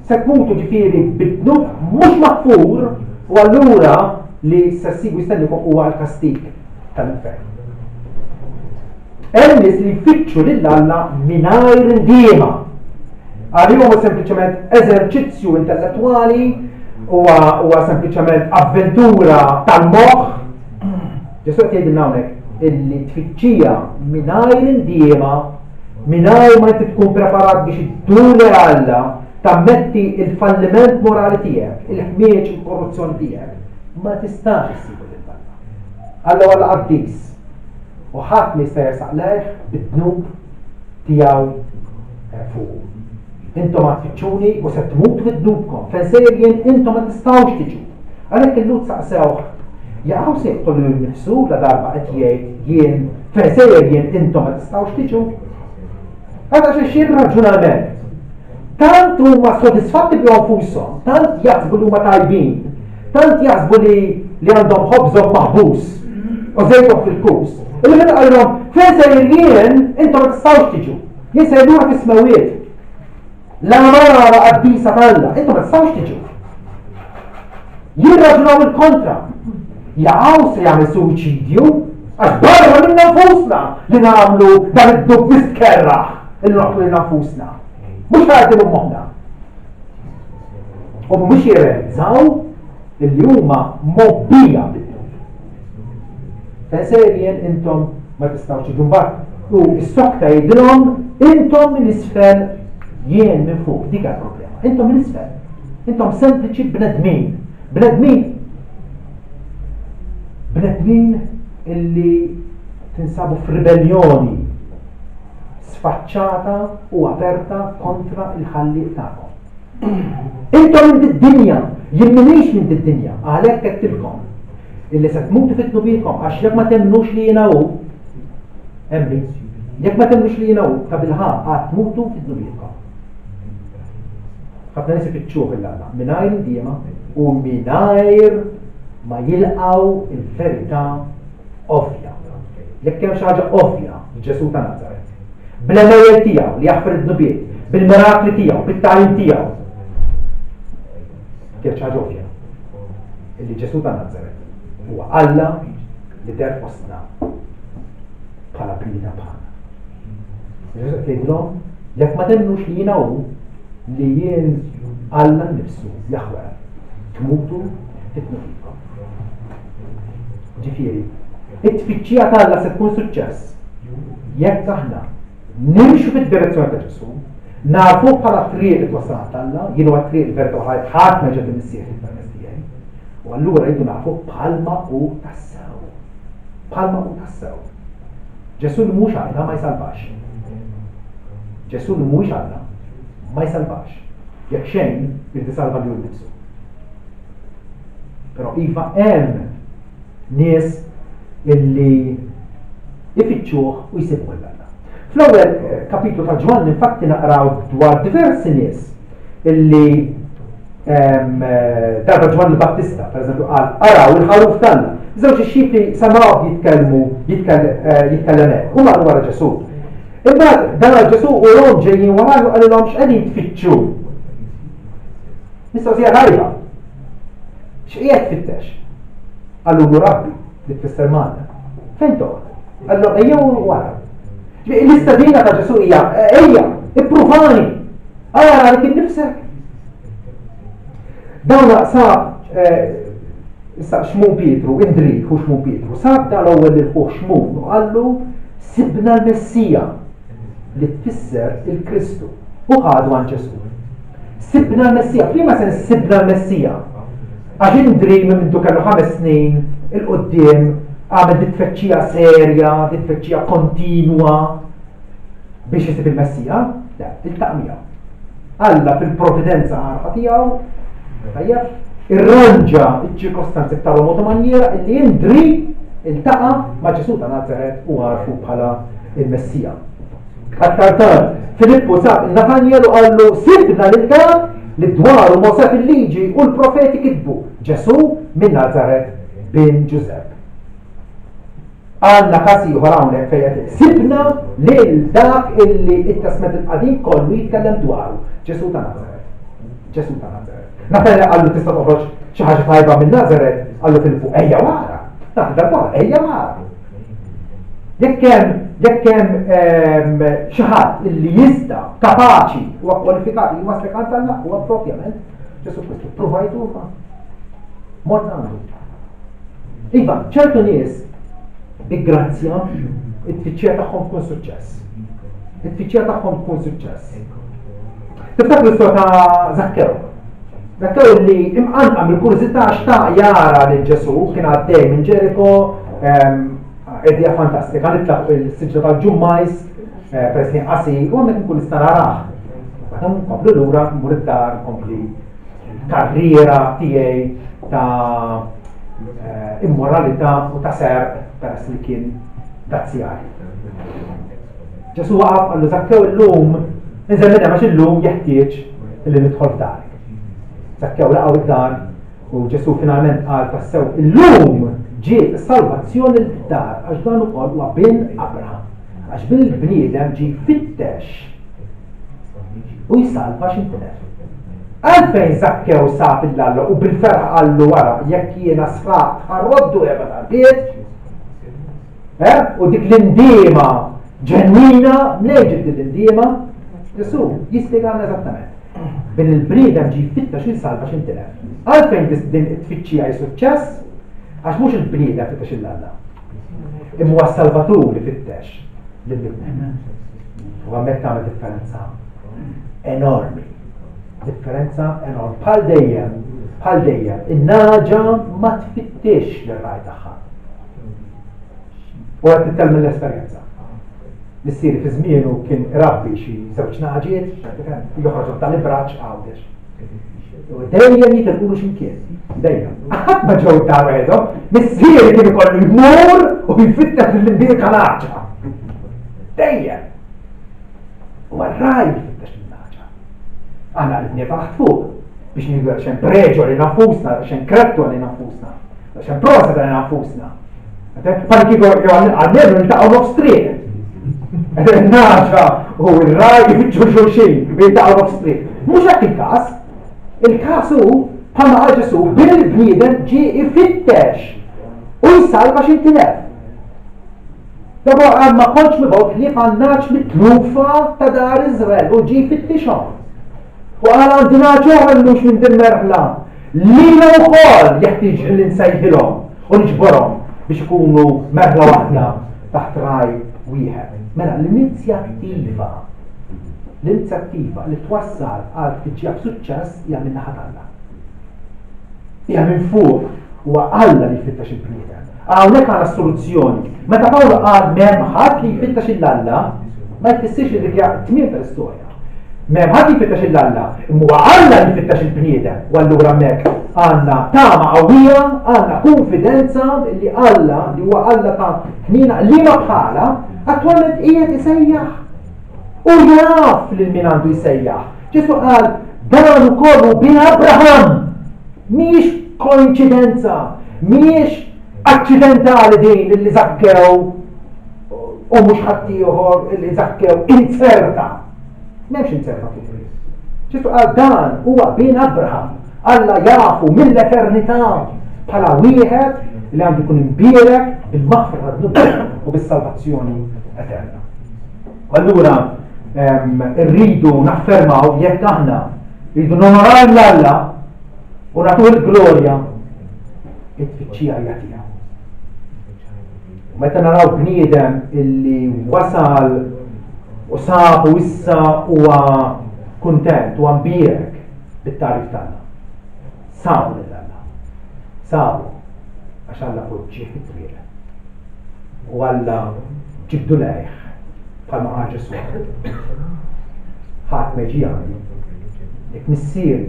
Se tmutu ġifieri bid-dnub mhux maghfur u allura li se ssibu jistennikom huwa l-kastig tal-infern. Hemm nies li jfittxu lil Alla mingħajr indiema. Għalihom huwa sempliċement eżerċizzju intellettwali, huwa sempliċement avventura tal-moħħ. Ġesù qed jgħidilna hawnhekk illi tfittxija mingħajr indiema, mingħajr ma inti tkun preparat biex iddur lejn Alla, tammetti il-falliment morali tiegħek, il-ħmieġ, il-korruzzjoni tiegħek, ma tistax issibu lil Alla. Alla huwa qaddis u ħadd ma jista' jersaq lejh bid-dnub tiegħu eh, fuqu. Intom għad tfittxuni u se tmutu fi dnubkom, fejn sejjer jien intom ma tistgħux tiġu. Għalhekk il-Lhud saqsewh, jaqaw se joqtol lilu nnifsu la darba qed jgħid jien fejn sejjer jien intom ma tistgħux tiġu. Għadha xi xi raġunament. Tant huma sodisfatti bihom nfushom, tant jaħsbu li huma tajbin, tant jaħsbu li li għandhom ħobżhom maħbus u żejthom fil-kus. Illi meta qalilhom fejn sejjer jien intom ma tistgħux tiġu. Jien sejjer lura fis-smewwiet. L-għamara qaddisa t'Alla, intom ma tistgħux tiġu. Jirraġunaw il-kontra. Jaqaw se jagħmel suwiċidju għax barra minna nfusna li nagħmlu dan id-dub mistkerraħ il noqtlu lil nfusna. Mhux ħarti minn moħħna. U mhumiex jirrealizzaw illi huma mobbija bid-dnub. Fejn sejjer intom ma tistgħux tiġu mbagħad. U s-sokta jgħidilhom intom minn isfel jien minn fuq, dik problema. Intom minn isfel. Intom sempliċi bnedmin. Bnedmin bnedmin illi tinsabu f'ribellioni sfaċċata u aperta kontra il-ħallieq tagħkom. Intom minn did-dinja, jien m'iniex minn did-dinja, għalhekk għedtilkom illi se tmutu fi dnubietkom għax jekk ma temmnux li jiena hu, emmi, jekk ma temmnux li jiena hu, ta' bilħaqq għad tmutu fi dnubietkom. Ħafna nies ifittxuh 'il Alla mingħajr indiema u mingħajr ma jilqgħu il-verità ovvja. Jekk hemm xi ħaġa ovvja Ġesù ta' Nazaret, bl-għemejjel tiegħu li jaħfer id-dnubiet, bil-mirakli tiegħu, bit-tagħlim tiegħu. Kienet xi ħaġa ovvja illi Ġesù ta' Nazaret huwa Alla li der fostna bħala bniedem bħalna. Ġesù qed jgħidilhom jekk ma temmnux li jiena hu li jien Alla nnifsu Jaħweh tmutu fit-tnubitkom. Ġifieri, it-tfittxija ta' Alla se tkun suċċess jekk aħna nimxu fid-direzzjoni ta' Ġesù, nafu bħala triq li twassal għand Alla, jien huwa triq il-verità u ħajt ħadd ma ġed il-Missier fil-permess tiegħi. U allura rridu nafu bħalma hu tassew. Bħalma hu tassew. Ġesù li mhux Alla ma jsalvax. Ġesù li mhuwiex Alla ma jsalvax. Jekk xejn, irid isalva lilu nnifsu. Però iva hemm nies illi ifittxuh u jsibuh 'l Alla. Fl-ewwel eh, kapitlu ta' Ġwanni infatti naqraw dwar diversi nies illi ehm, eh, darba Ġwanni Battista, per eżempju, qal araw il-ħaruf t'Alla. Żewġ ixxipli semgħu jitkellmu eh, jitkellem hekk, u marru wara Ġesù. Imbagħad dan għal Ġesù u rom ġejjin warajh u qalilhom x'qegħdin tfittxu. Mistoqsija tajba. X'qiegħed tfittex? Qalulu Rabbi, li tfisser Mgħallem. Fejn toqgħod? Qallu ejja u wara. L-istedina ta' Ġesu hija ejja, ippruvani, ara għalik innifsek. Dawn sab eh, issa Xmun Pietru, Indri hu Xmun Pietru, sab dan l-ewwel lil ħuh Xmun u qallu sibna l-Messija li tfisser il-Kristu u ħadu għand Ġesu. Sibna l-Messija, f'liema sens sibna l-Messija? Għax Indri minn mindu kellu ħames snin 'il quddiem għamel dit tfettxija serja, dit tfettxija kontinwa biex isib il-Messija, le, iltaqa' miegħu. Alla fil-providenza għarfa tiegħu, tajjeb, irranġa ċ-ċirkostanzi b'tali mod u manjiera illi Indri iltaqa' ma' Ġesù ta' Nazaret u għarfu bħala il-Messija. Aktar tard, Filippu sab Natanjel u qallu, Sibna lil dak li dwaru Mosè fil-Liġi u l-profeti kitbu, Ġesù minn Nazaret, bin Ġużepp. Għandna każ ieħor hawnhekk fejn qed sibna lil dak illi t-Testment il-Qadim kollu jitkellem dwaru, Ġesù ta' Nazaret. Ġesù ta' Nazaret. Natanjel qallu tista' toħroġ xi ħaġa tajba minn Nazaret, qallu Filippu, ejja wara. Darba, ejja wara. Jekk hemm jekk hemm ehm, xi ħadd illi jista' kapaċi huwa kwalifikat li jwaslek għand Alla huwa propjament Ġesu Kristu. Provajtu ma mort għandu. Iva, ċertu nies bi grazzja it-tfittxija tagħhom tkun suċċess. It-tfittxija tagħhom tkun suċċess. Tiftakru l-istorja ta' Zakkew. Zakkew li imqanqa mill-kurżità xtaq jara lil Ġesù kien għaddej minn Ġeriko, ehm, idea fantastika, nitla' fuq il-siġra tal-ġummajs, eh, peress li qasir, u hemmhekk nkun nista' narah. Meta nkomplu lura, mmur id-dar, nkompli karriera tiegħi ta' eh, immoralità u ta' serq peress li kien dazzjari. Ġesù waqaf qallu Zakkew illum inżel minn hemm għax illum jeħtieġ li nidħol f'darek. Zakkew laqgħu id-dar u Ġesù finalment qal tassew illum ġiet is-salvazzjoni l-dar għax dan ukoll huwa bin Abraham. Għax bin il-bniedem ġie jfittex u jsalva x'intilef. Għalfejn Zakkew sab il-Alla u bil-ferħ qallu wara jekk jiena sraqt ħarroddu erba' darbiet? Eh? U dik l-indiema ġenwina, mnejn ġiet din l-indiema? Ġesù jispjegalna eżattament. Bin il-bniedem ġi jfittex u jsalva x'intilef. Għalfejn din it-tfittxija hi suċċess? Għax mhux il-bniedem fittex il-Alla. Imma huwa s-Salvatur li fittex lill-bniedem. U hemmhekk tagħmel differenza enormi. Differenza enormi. Bħal dejjem, bħal dejjem, in-naġa ma tfittix lir-raj tagħha. U qed nitkellem mill-esperjenza. Missieri fi żmienu kien irabbi xi żewġ naġiet, joħroġhom tal-ibraġ Għawdex. U dejjem jitilqulu x'imkien, dejjem. Ħadd ma ġew dar waħedhom, missieri kien ikollu jmur u jfittex lill-imbierka naġa. Dejjem. U għarraj jfittex lin-naġa. Aħna qed taħt fuq biex nieħdu xejn preġu li nafusna, xejn krettu li nafusna. Għax hemm prosa ta' nafusna. Bħal kieku għalmenu niltaqgħu nofs triq. Naġa u r-raj jfittxu xulxin u jiltaqgħu nofs triq. Mhux hekk il-każ. Il-każ hu bħalma qal Ġesù bil-bniedem ġie ifittex u jsalva x'intilef. Daba qal ma kontx mibgħut ħlief għan-naġ mitlufa ta' dar Iżrael u ġie jfittixhom. U qal għandi naġ oħra li mhux minn din merħla. Lilhom ukoll jeħtieġ li nsejħilhom u niġborhom biex ikunu merħla waħda taħt ragħaj wieħed. Mela l-inizjattiva l-inizjattiva li twassal għal tfittxija b'suċċess hija min-naħa t'Alla. Hija minn fuq huwa Alla li jfittex il-bniedem. Hawnhekk għandna soluzzjoni. Meta Pawlu qal m'hemm ħadd li jfittex il Alla, ma jfissirx li dik hija tmiem tal-istorja. M'hemm ħadd jfittex 'il Alla, imma huwa Alla li jfittex il-bniedem. U allura hemmhekk għandna tama qawwija, għandna kunfidenza li Alla, li huwa Alla ta' ħniena liema bħala, attwalment qiegħed isejjaħ. U jaf lil min għandu jsejjaħ. Ġesù qal dan ukoll hu bin Abraham. Mhijiex koinċidenza, mhijiex aċċidentali din li Zakkew u mhux ħaddieħor li Zakkew inzerta. M'hemmx inzerta fuq Ġesù qal dan huwa bin Abraham. Alla jafu mill-eternità bħala wieħed li għandu jkun imbierek bil-maħfra tad-dnubiet u bis-salvazzjoni eterna. Allura rridu naffermaw jekk aħna rridu nonoraw l-Alla u nagħtuh il-glorja it-tfittxija hija tiegħu. U meta naraw bniedem illi wasal u sab u issa huwa kuntent u mbierek bit-tagħrif t'Alla. Sabu lil Alla. Sabu għax Alla poġġieh fit-triq. U Alla ġibdu lejh bħalma qal Ġesù. Ħadd ma jiġi għandi jekk missieri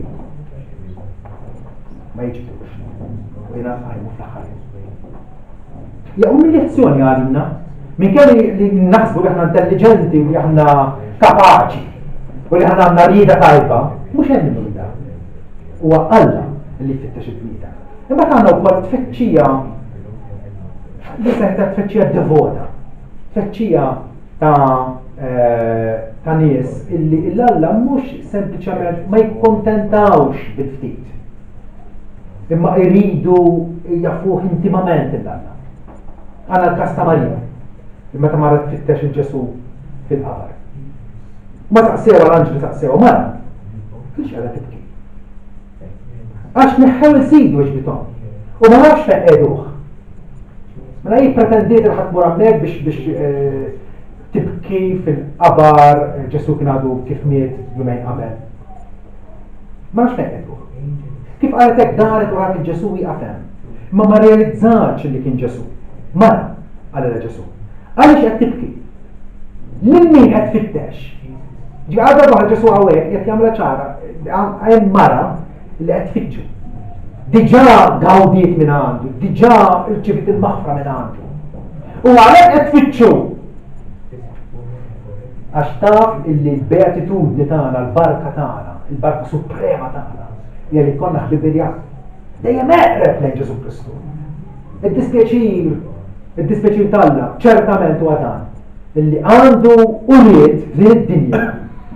ma jiġbdux u jiena nqajmu fl-aħħar jum. Ja umiljazzjoni għalina, minkejja li naħsbu li aħna intelligenti u li aħna kapaċi u li aħna għandna rieda tajba, mhux hemm minnu da. Huwa Alla li jfittex il-bniedem. Imbagħad għandna wkoll tfittxija li seħta tfittxija devota, tfittxija ta' eh, ta' nies illi l-Alla mhux sempliċement ma jikkontentawx bil-ftit. Imma iridu jafuh intimament il-Alla. Għandna l-każ ta' Marija, li meta marret tfittex il-Ġesu fil-qabar. Ma saqsewa l-anġli saqsewa mara, kiex qiegħda tibki. Għax neħħew il-sid weġbithom. U ma nafx fejn qegħduh. Mela hi pretendiet li ħadd mur hemmhekk biex biex eh, tibki fil-qabar eh, Ġesu kien għadu kif miet jumejn qabel. Ma nafx fejn qegħduh. Kif qalet hekk daret u rat il-Ġesu wieqaf hemm. Imma ma realizzatx li kien Ġesu. Mara, qalilha Ġesu. Għaliex qed tibki? Lil min qed tfittex? Ġi għadha waħda Ġesu hawnhekk qed jagħmilha ċara, hemm mara li qed tfittxu. Diġà gawdiet minn għandu, diġà rċivit il-maħfra minn għandu. U għalhekk qed tfittxu. Għax taf illi l-beatitudni tagħna, l-barka tagħna, il-barka suprema tagħna, hija li konna ħbiberja dejjem eqreb lejn Ġesu Kristu. Id-dispjaċir, id-dispjaċir t'Alla ċertament huwa dan illi għandu ulied f'din id-dinja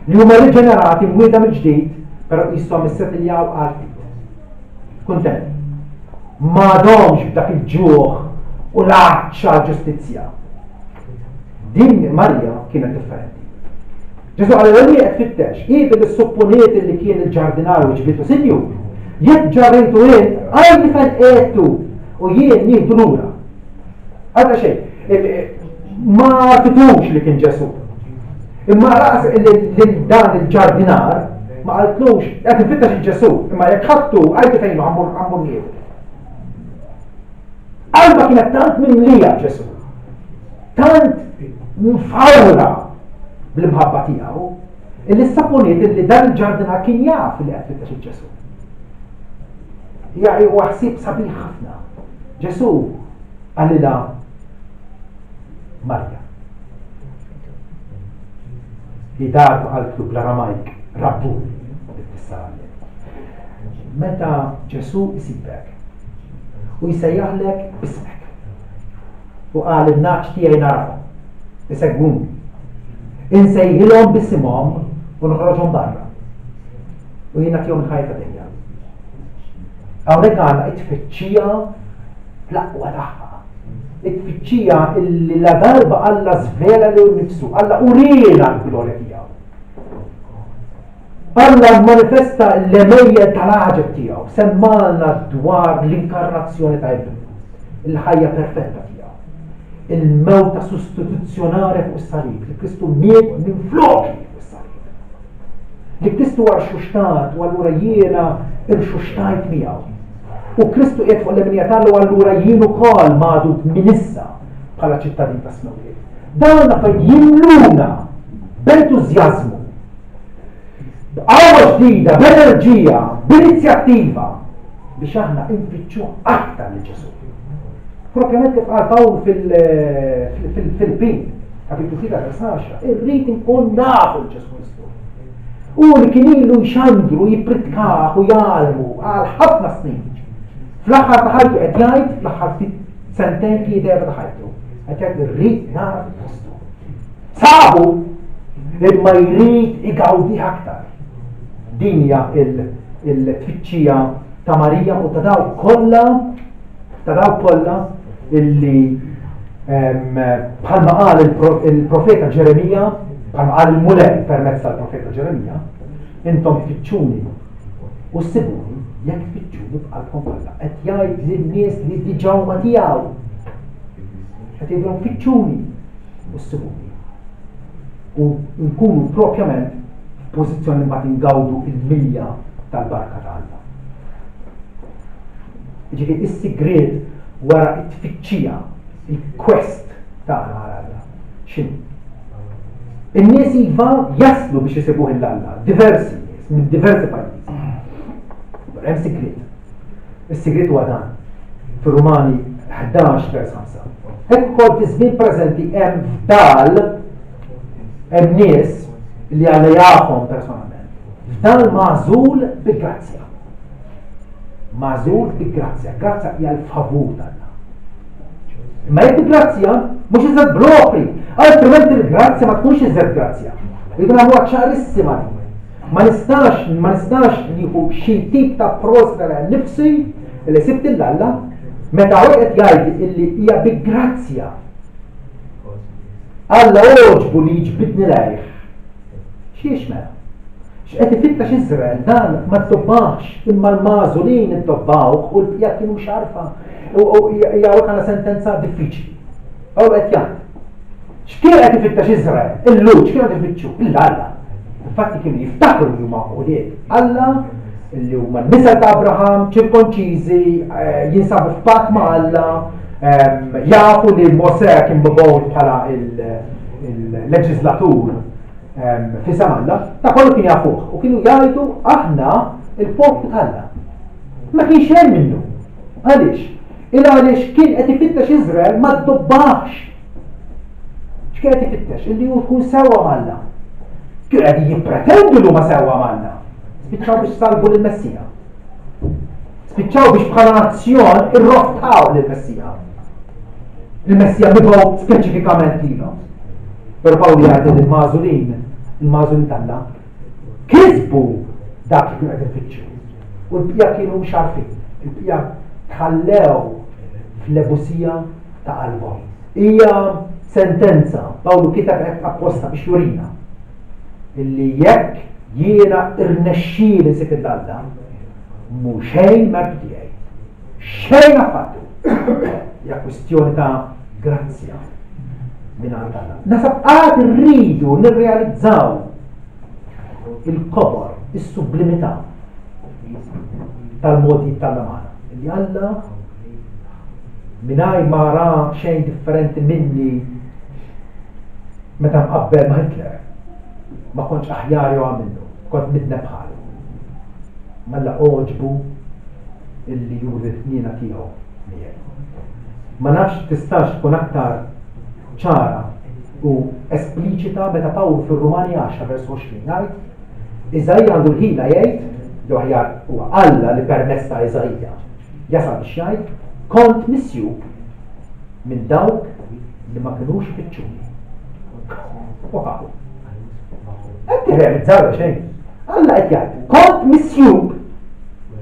li huma riġenerati mwielda mill-ġdid, però qishom issetiljaw għal ftit. Kuntent. M'għadhomx b'dak il-ġuħ u l-għatx għall-ġustizzja. Din Marija kienet differenti. Ġesu qal li qed tfittex, hi billi supponiet li kien il-ġardinar u ġbitu sinjur. Jekk ġarrejtu int, għajdi fejn qiegħedtu u jien nieħdu lura. Għadha xejn, ma għarfitux li kien Ġesu. Imma raqas lil dan il-ġardinar ma qaltlux, qed infittex il-Ġesu, imma jekk ħadtu għajdi fejn għammur għammur nieħdu. Qalba kienet tant mimlija Ġesu. Tant mfawra bl-imħabba tiegħu, illi supponiet illi dan il-ġardinar kien jaf li qed fittex il-Ġesu. Ja huwa ħsieb sabiħ ħafna. Ġesu qalilha Marja. Hi darba qaltlu bl-Aramajk, Rabbuni, Meta Ġesu isibek u jsejjaħlek bismek u qal in-nagħaġ tiegħi narafhom, isegwuni. Insejħilhom bisimhom u noħroġhom barra. U jien nagħtihom il-ħajja ta' dejjem. Hawnhekk għandna it-tfittxija fl-aqwa tagħha. It-tfittxija illi la darba Alla żvela lil nifsu, Alla uriena l-glorja tiegħu. Alla manifesta l-għemejjel tal-għaġeb tiegħu, semmalna dwar l-inkarnazzjoni ta' ibnu, il-ħajja perfetta tiegħu, il-mewta sostituzzjonarja fuq is-salib, li Kristu miet minn floki fuq is-salib. Li Kristu huwa rxuxtat u allura jiena irxuxtajt miegħu. U Kristu qiegħed fuq l-leminija t'Alla u allura jien ukoll magħdud minn issa bħala ċittadin tas-smewwiet. Dawn l-affarijiet jimluna b'entużjażmu. B'qawwa ġdida, b'enerġija, b'inizjattiva biex aħna nfittxu aktar lil Ġesù. Propjament kif qal Pawlu fil-Filippin, kapitlu 3 vers 10, irrid inkun nafu l Ġesù Kristu. U li kien ilu jxandru, jippritkah u jgħallmu għal ħafna snin. Fl-aħħar ta' ħajtu qed jgħid, fl-aħħar ftit sentejn tlieta ta' ħajtu, qed jgħid irrid nara Kristu. Sabu imma jrid igawdi aktar. Din hija il-tfittxija ta' Marija u ta' dawk kollha ta' dawk kollha illi bħalma qal il-profeta Ġeremija, bħalma qal il-Mulej permezz tal-profeta Ġeremija, intom tfittxuni u ssibuni jekk tfittxuni b'qalbkom kollha. Qed jgħid lin-nies li diġà huma tiegħu. Qed jgħidilhom fittxuni u ssibuni. U nkunu propjament f'pożizzjoni mbagħad ingawdu il-milja tal-barka ta' Alla. Ġifieri is-sigriet wara t-tfittxija, il-quest tagħna għal Alla. X'inhu? In-nies iva jaslu biex isibuh 'l Alla, diversi nies minn diversi pajjiżi. Però hemm sigriet. Is-sigriet huwa dan. Fir-Rumani 11 vers 5. Hekk ukoll fi żmien preżenti hemm fdal hemm nies li Alla jafhom personalment. Fdal magħżul bi grazzja. Magħżul bi grazzja. Grazzja hija l-favur t'Alla. Imma jekk grazzja mhux iżgħet bl-opri, altrimenti l-grazzja ma tkunx iżgħet grazzja. Jridu nagħmluha ċarissima din. Ma nistax, ma nistax nieħu xi tip ta' prosa ta' nifsi li sibt 'l Alla meta hu qed jgħid illi hija bi grazzja. Alla għoġbu li jiġbidni lejh. Xiex mela? X'qed ifittex Iżrael dan ma ddobbax imma l-magħżulin iddobbawh u l-bqija kienu xarfa. U hija għandna sentenza diffiċli. Pawlu qed jgħid X'kien qed ifittex Iżrael? Il-Lhud x'kienu qed ifittxu? Il Alla. Infatti kienu jiftakru li huma ulied Alla, li huma n-nisel ta' Abraham, ċirkonċiżi, eh, jinsabu f'patt ma' Alla, ehm, jafu li Mosè kien mibgħut bħala il-leġislatur ehm, fi Alla, ta' kollu kien jafuh u kienu jgħidu aħna il-poplu t'Alla. Ma kienx hemm minnu. Għaliex? Il għaliex kien qed ifittex Iżrael ma ddobbax. X'kien qed ifittex? Illi hu jkun sewwa m'Alla. Kienu qegħdin jippretendu li huma sewwa m'Alla. Spiċċaw biex salbu lill-Messija. Spiċċaw biex bħala nazzjon irroftaw lill-Messija. Il-Messija mibgħu speċifikament lilhom. Però Pawlu jgħid li l-magħżulin, il-magħżulin t'Alla, kisbu dak li kienu qed ifittxu. U l-bqija kienu mhux għarfin. Il-bqija tħallew fl-ebusija ta' qalbhom. Hija sentenza, Pawlu kiteb hekk apposta biex jurina illi jekk jiena irnexxieli nsib 'il Alla, mhu xejn mertu tiegħi. Xejn affattu. Hija kwistjoni ta' grazzja minn għand Alla. Nasab għad irridu nirrealizzaw il-kobor, is-sublimità tal-modi tal-Alla magħna. Illi Alla Mingħajr ma ra xejn differenti minni meta mqabbel ma' Hitler. Ma kontx aħjar jew agħar minnu, kont midneb bħalu. M'Alla għoġbu illi juri l-ħniena tiegħu miegħi. Ma nafx tistax tkun aktar ċara u espliċita meta Pawlu fir-Rumani 10 vers 20 jgħid Iżaija għandu l-ħila jgħid, jew aħjar huwa Alla li permezz ta' Iżaija Jasal biex jgħid, Kont misjub minn dawk li ma kinux ifittxuni. Wow! Qed tirrealizzaw xejn. Alla qed jgħid, kont misjub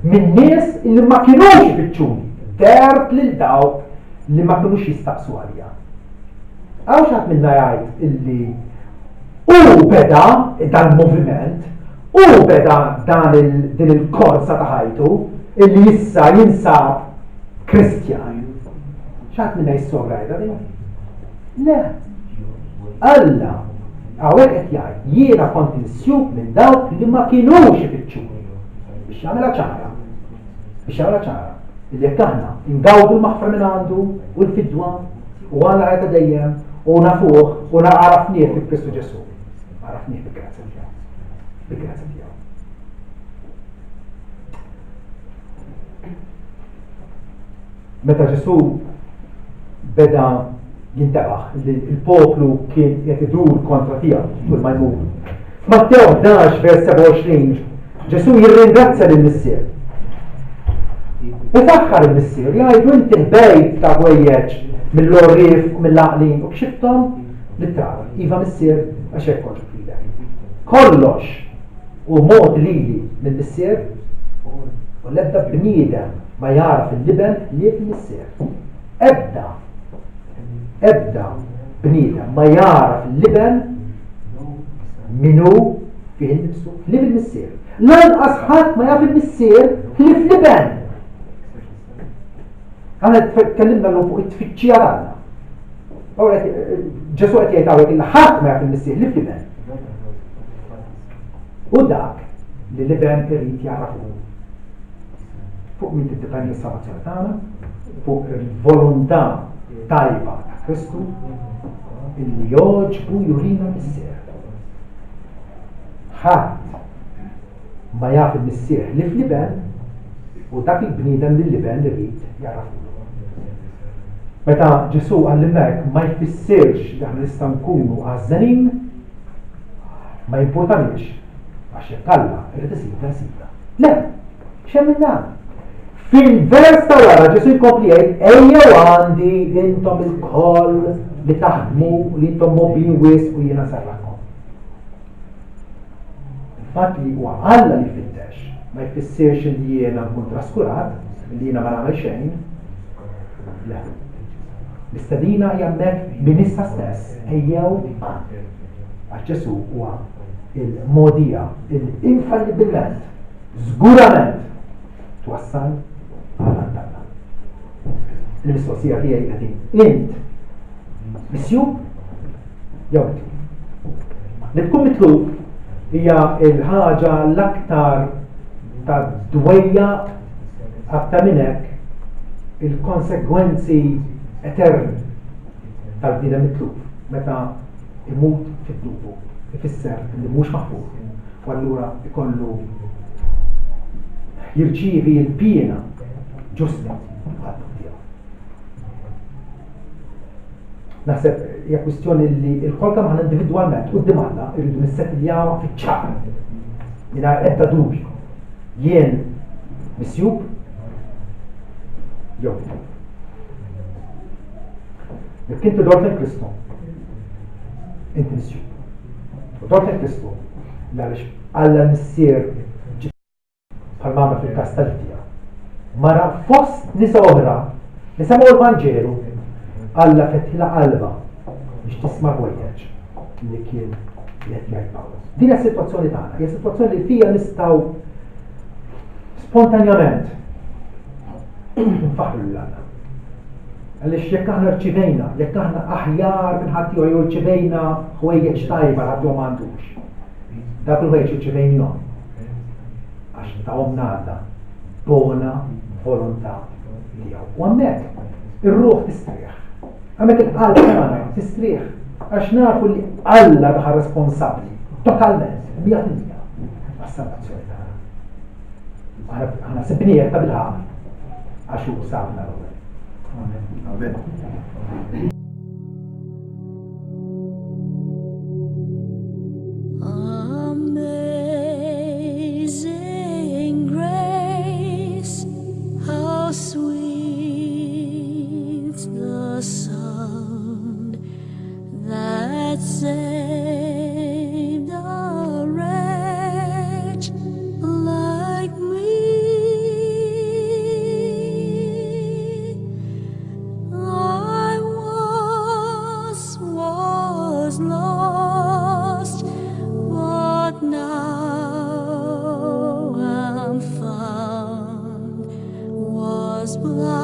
minn nies li ma kinux ifittxuni. Dert lil dawk li ma kinux jistaqsu għalija. Hawn xi ħadd minna jgħid illi hu beda dal-moviment Hu beda dan din il-korsa ta' ħajtu illi issa jinsab Kristjan. X'ħadd minna jissogra jgħidha din? Le. Alla hawnhekk qed jgħid jiena kont insjub minn dawk li ma kinux ifittxuni. Biex jagħmilha ċara. Biex jagħmilha ċara. Illi jekk aħna ngawdu l-maħfra minn għandu u l-fidwa u għandna ħajta dejjem u nafuh u nagħrafnieh fi Kristu Ġesù. Għarafnieh bi grazzja tiegħu. Bil-grazzja tiegħu. Meta Ġesù beda jintebaħ li l-poplu kien qed idur kontra tiegħu kull ma jmur. F'Mattew 11 vers 27 Ġesù jirringrazzja lill-Missier. Ifaħħar il-Missier, jgħidu inti ħbejt ta' ħwejjeġ mill-għorrief u mill-għaqlin u kxifthom lit-trabi. Iva Missier, għax hekk kont tridek. Kollox hu mogħti lili mill-Missier u l-ebda bniedem ma jagħraf il-Iben ħlief il-Missier. Ebda, ebda bniedem ma jagħraf l-Iben min hu fih innifsu ħlief il-Missier. Lanqas ħadd ma jaf il-Missier ħlief l-Iben. Aħna tkellimna llum fuq it-tfittxija t'Alla. Ġesu qed jgħid hawnhekk il ħadd ma jaf il-Missier ħlief l-Iben. U dak li l-Iben irid jagħrafu. Fuq min tiddependi s-salvazzjoni tagħna, fuq il-volontà tajba ta' Kristu illi jogħġbu jurina l-Missier. Ħadd ma jaf il-Missier ħlief l-Iben u dak il-bniedem li l-Iben irid jagħrafulu. Meta Ġesù għallimna hekk ma jfissirx li aħna nistgħu nkunu għażżenin, ma jimpurtaniex għax jekk Alla irid isibna jsibna. Le, x'għamilna? Fil-vers ta' wara Ġesù jkompli jgħid ejjew għandi intom ilkoll li taħdmu li intom mgħobbijin wisq u jiena nserraħkom. Il-fatt li huwa Alla li jfittex ma jfissirx li jiena nkun traskurat, li jiena ma nagħmel xejn. Le. L-istedina hija hemmhekk minn issa stess, ejjew għandi. Għax Ġesù huwa il-mogħdija il-infallibilment, żgurament twassal għal għand Alla. Il-mistoqsija tiegħi qed int misjub jew mitluf. Li tkun mitluf hija l-ħaġa l-aktar ta' dwejja aktar minn hekk il-konsegwenzi eterni tal-bniedem mitluf meta imut fid-dnubu ifisser li mhux maħfur u allura ikollu jirċievi l-piena ġusta għad-dnub tiegħu. Naħseb hija kwistjoni li l-kol kemm aħna individwalment quddiem Alla irridu nissettiljawha fiċ-ċar mingħajr ebda dubju. Jien misjub jew Jekk inti dort lejn Kristu, inti misjub. U dort lejn Kristu, għaliex Alla l-Missier bħal ma fil-każ ta' Lidja. Mara fost nisa oħra li semgħu l-Vanġelu, Alla fetħilha qalbha biex tisma' ħwejjeġ li kien qed jgħid Pawlu. Din hija s-sitwazzjoni tagħna, hija sitwazzjoni li fija nistgħu spontanjament nfaħħru lil Alla. Għaliex jekk aħna rċivejna, jekk aħna aħjar minn ħadd jew rċivejna ħwejjeġ tajba ħadd m'għandux. Dak il-ħwejjeġ rċivejnihom għax tahomna Alla bona volontà tiegħu. U hemmhekk ir-ruħ tistrieħ. Hemmhekk il-qalb tagħna tistrieħ għax nafu li Alla daħal responsabbli totalment, 100% għas-salvazzjoni tagħna. Aħna sibnieh ta' bilħaq għax hu sabna l-ewwel. Amen. Amazing grace, how sweet the sound that saved a wretch like me. I once was lost, but now am found, was blind.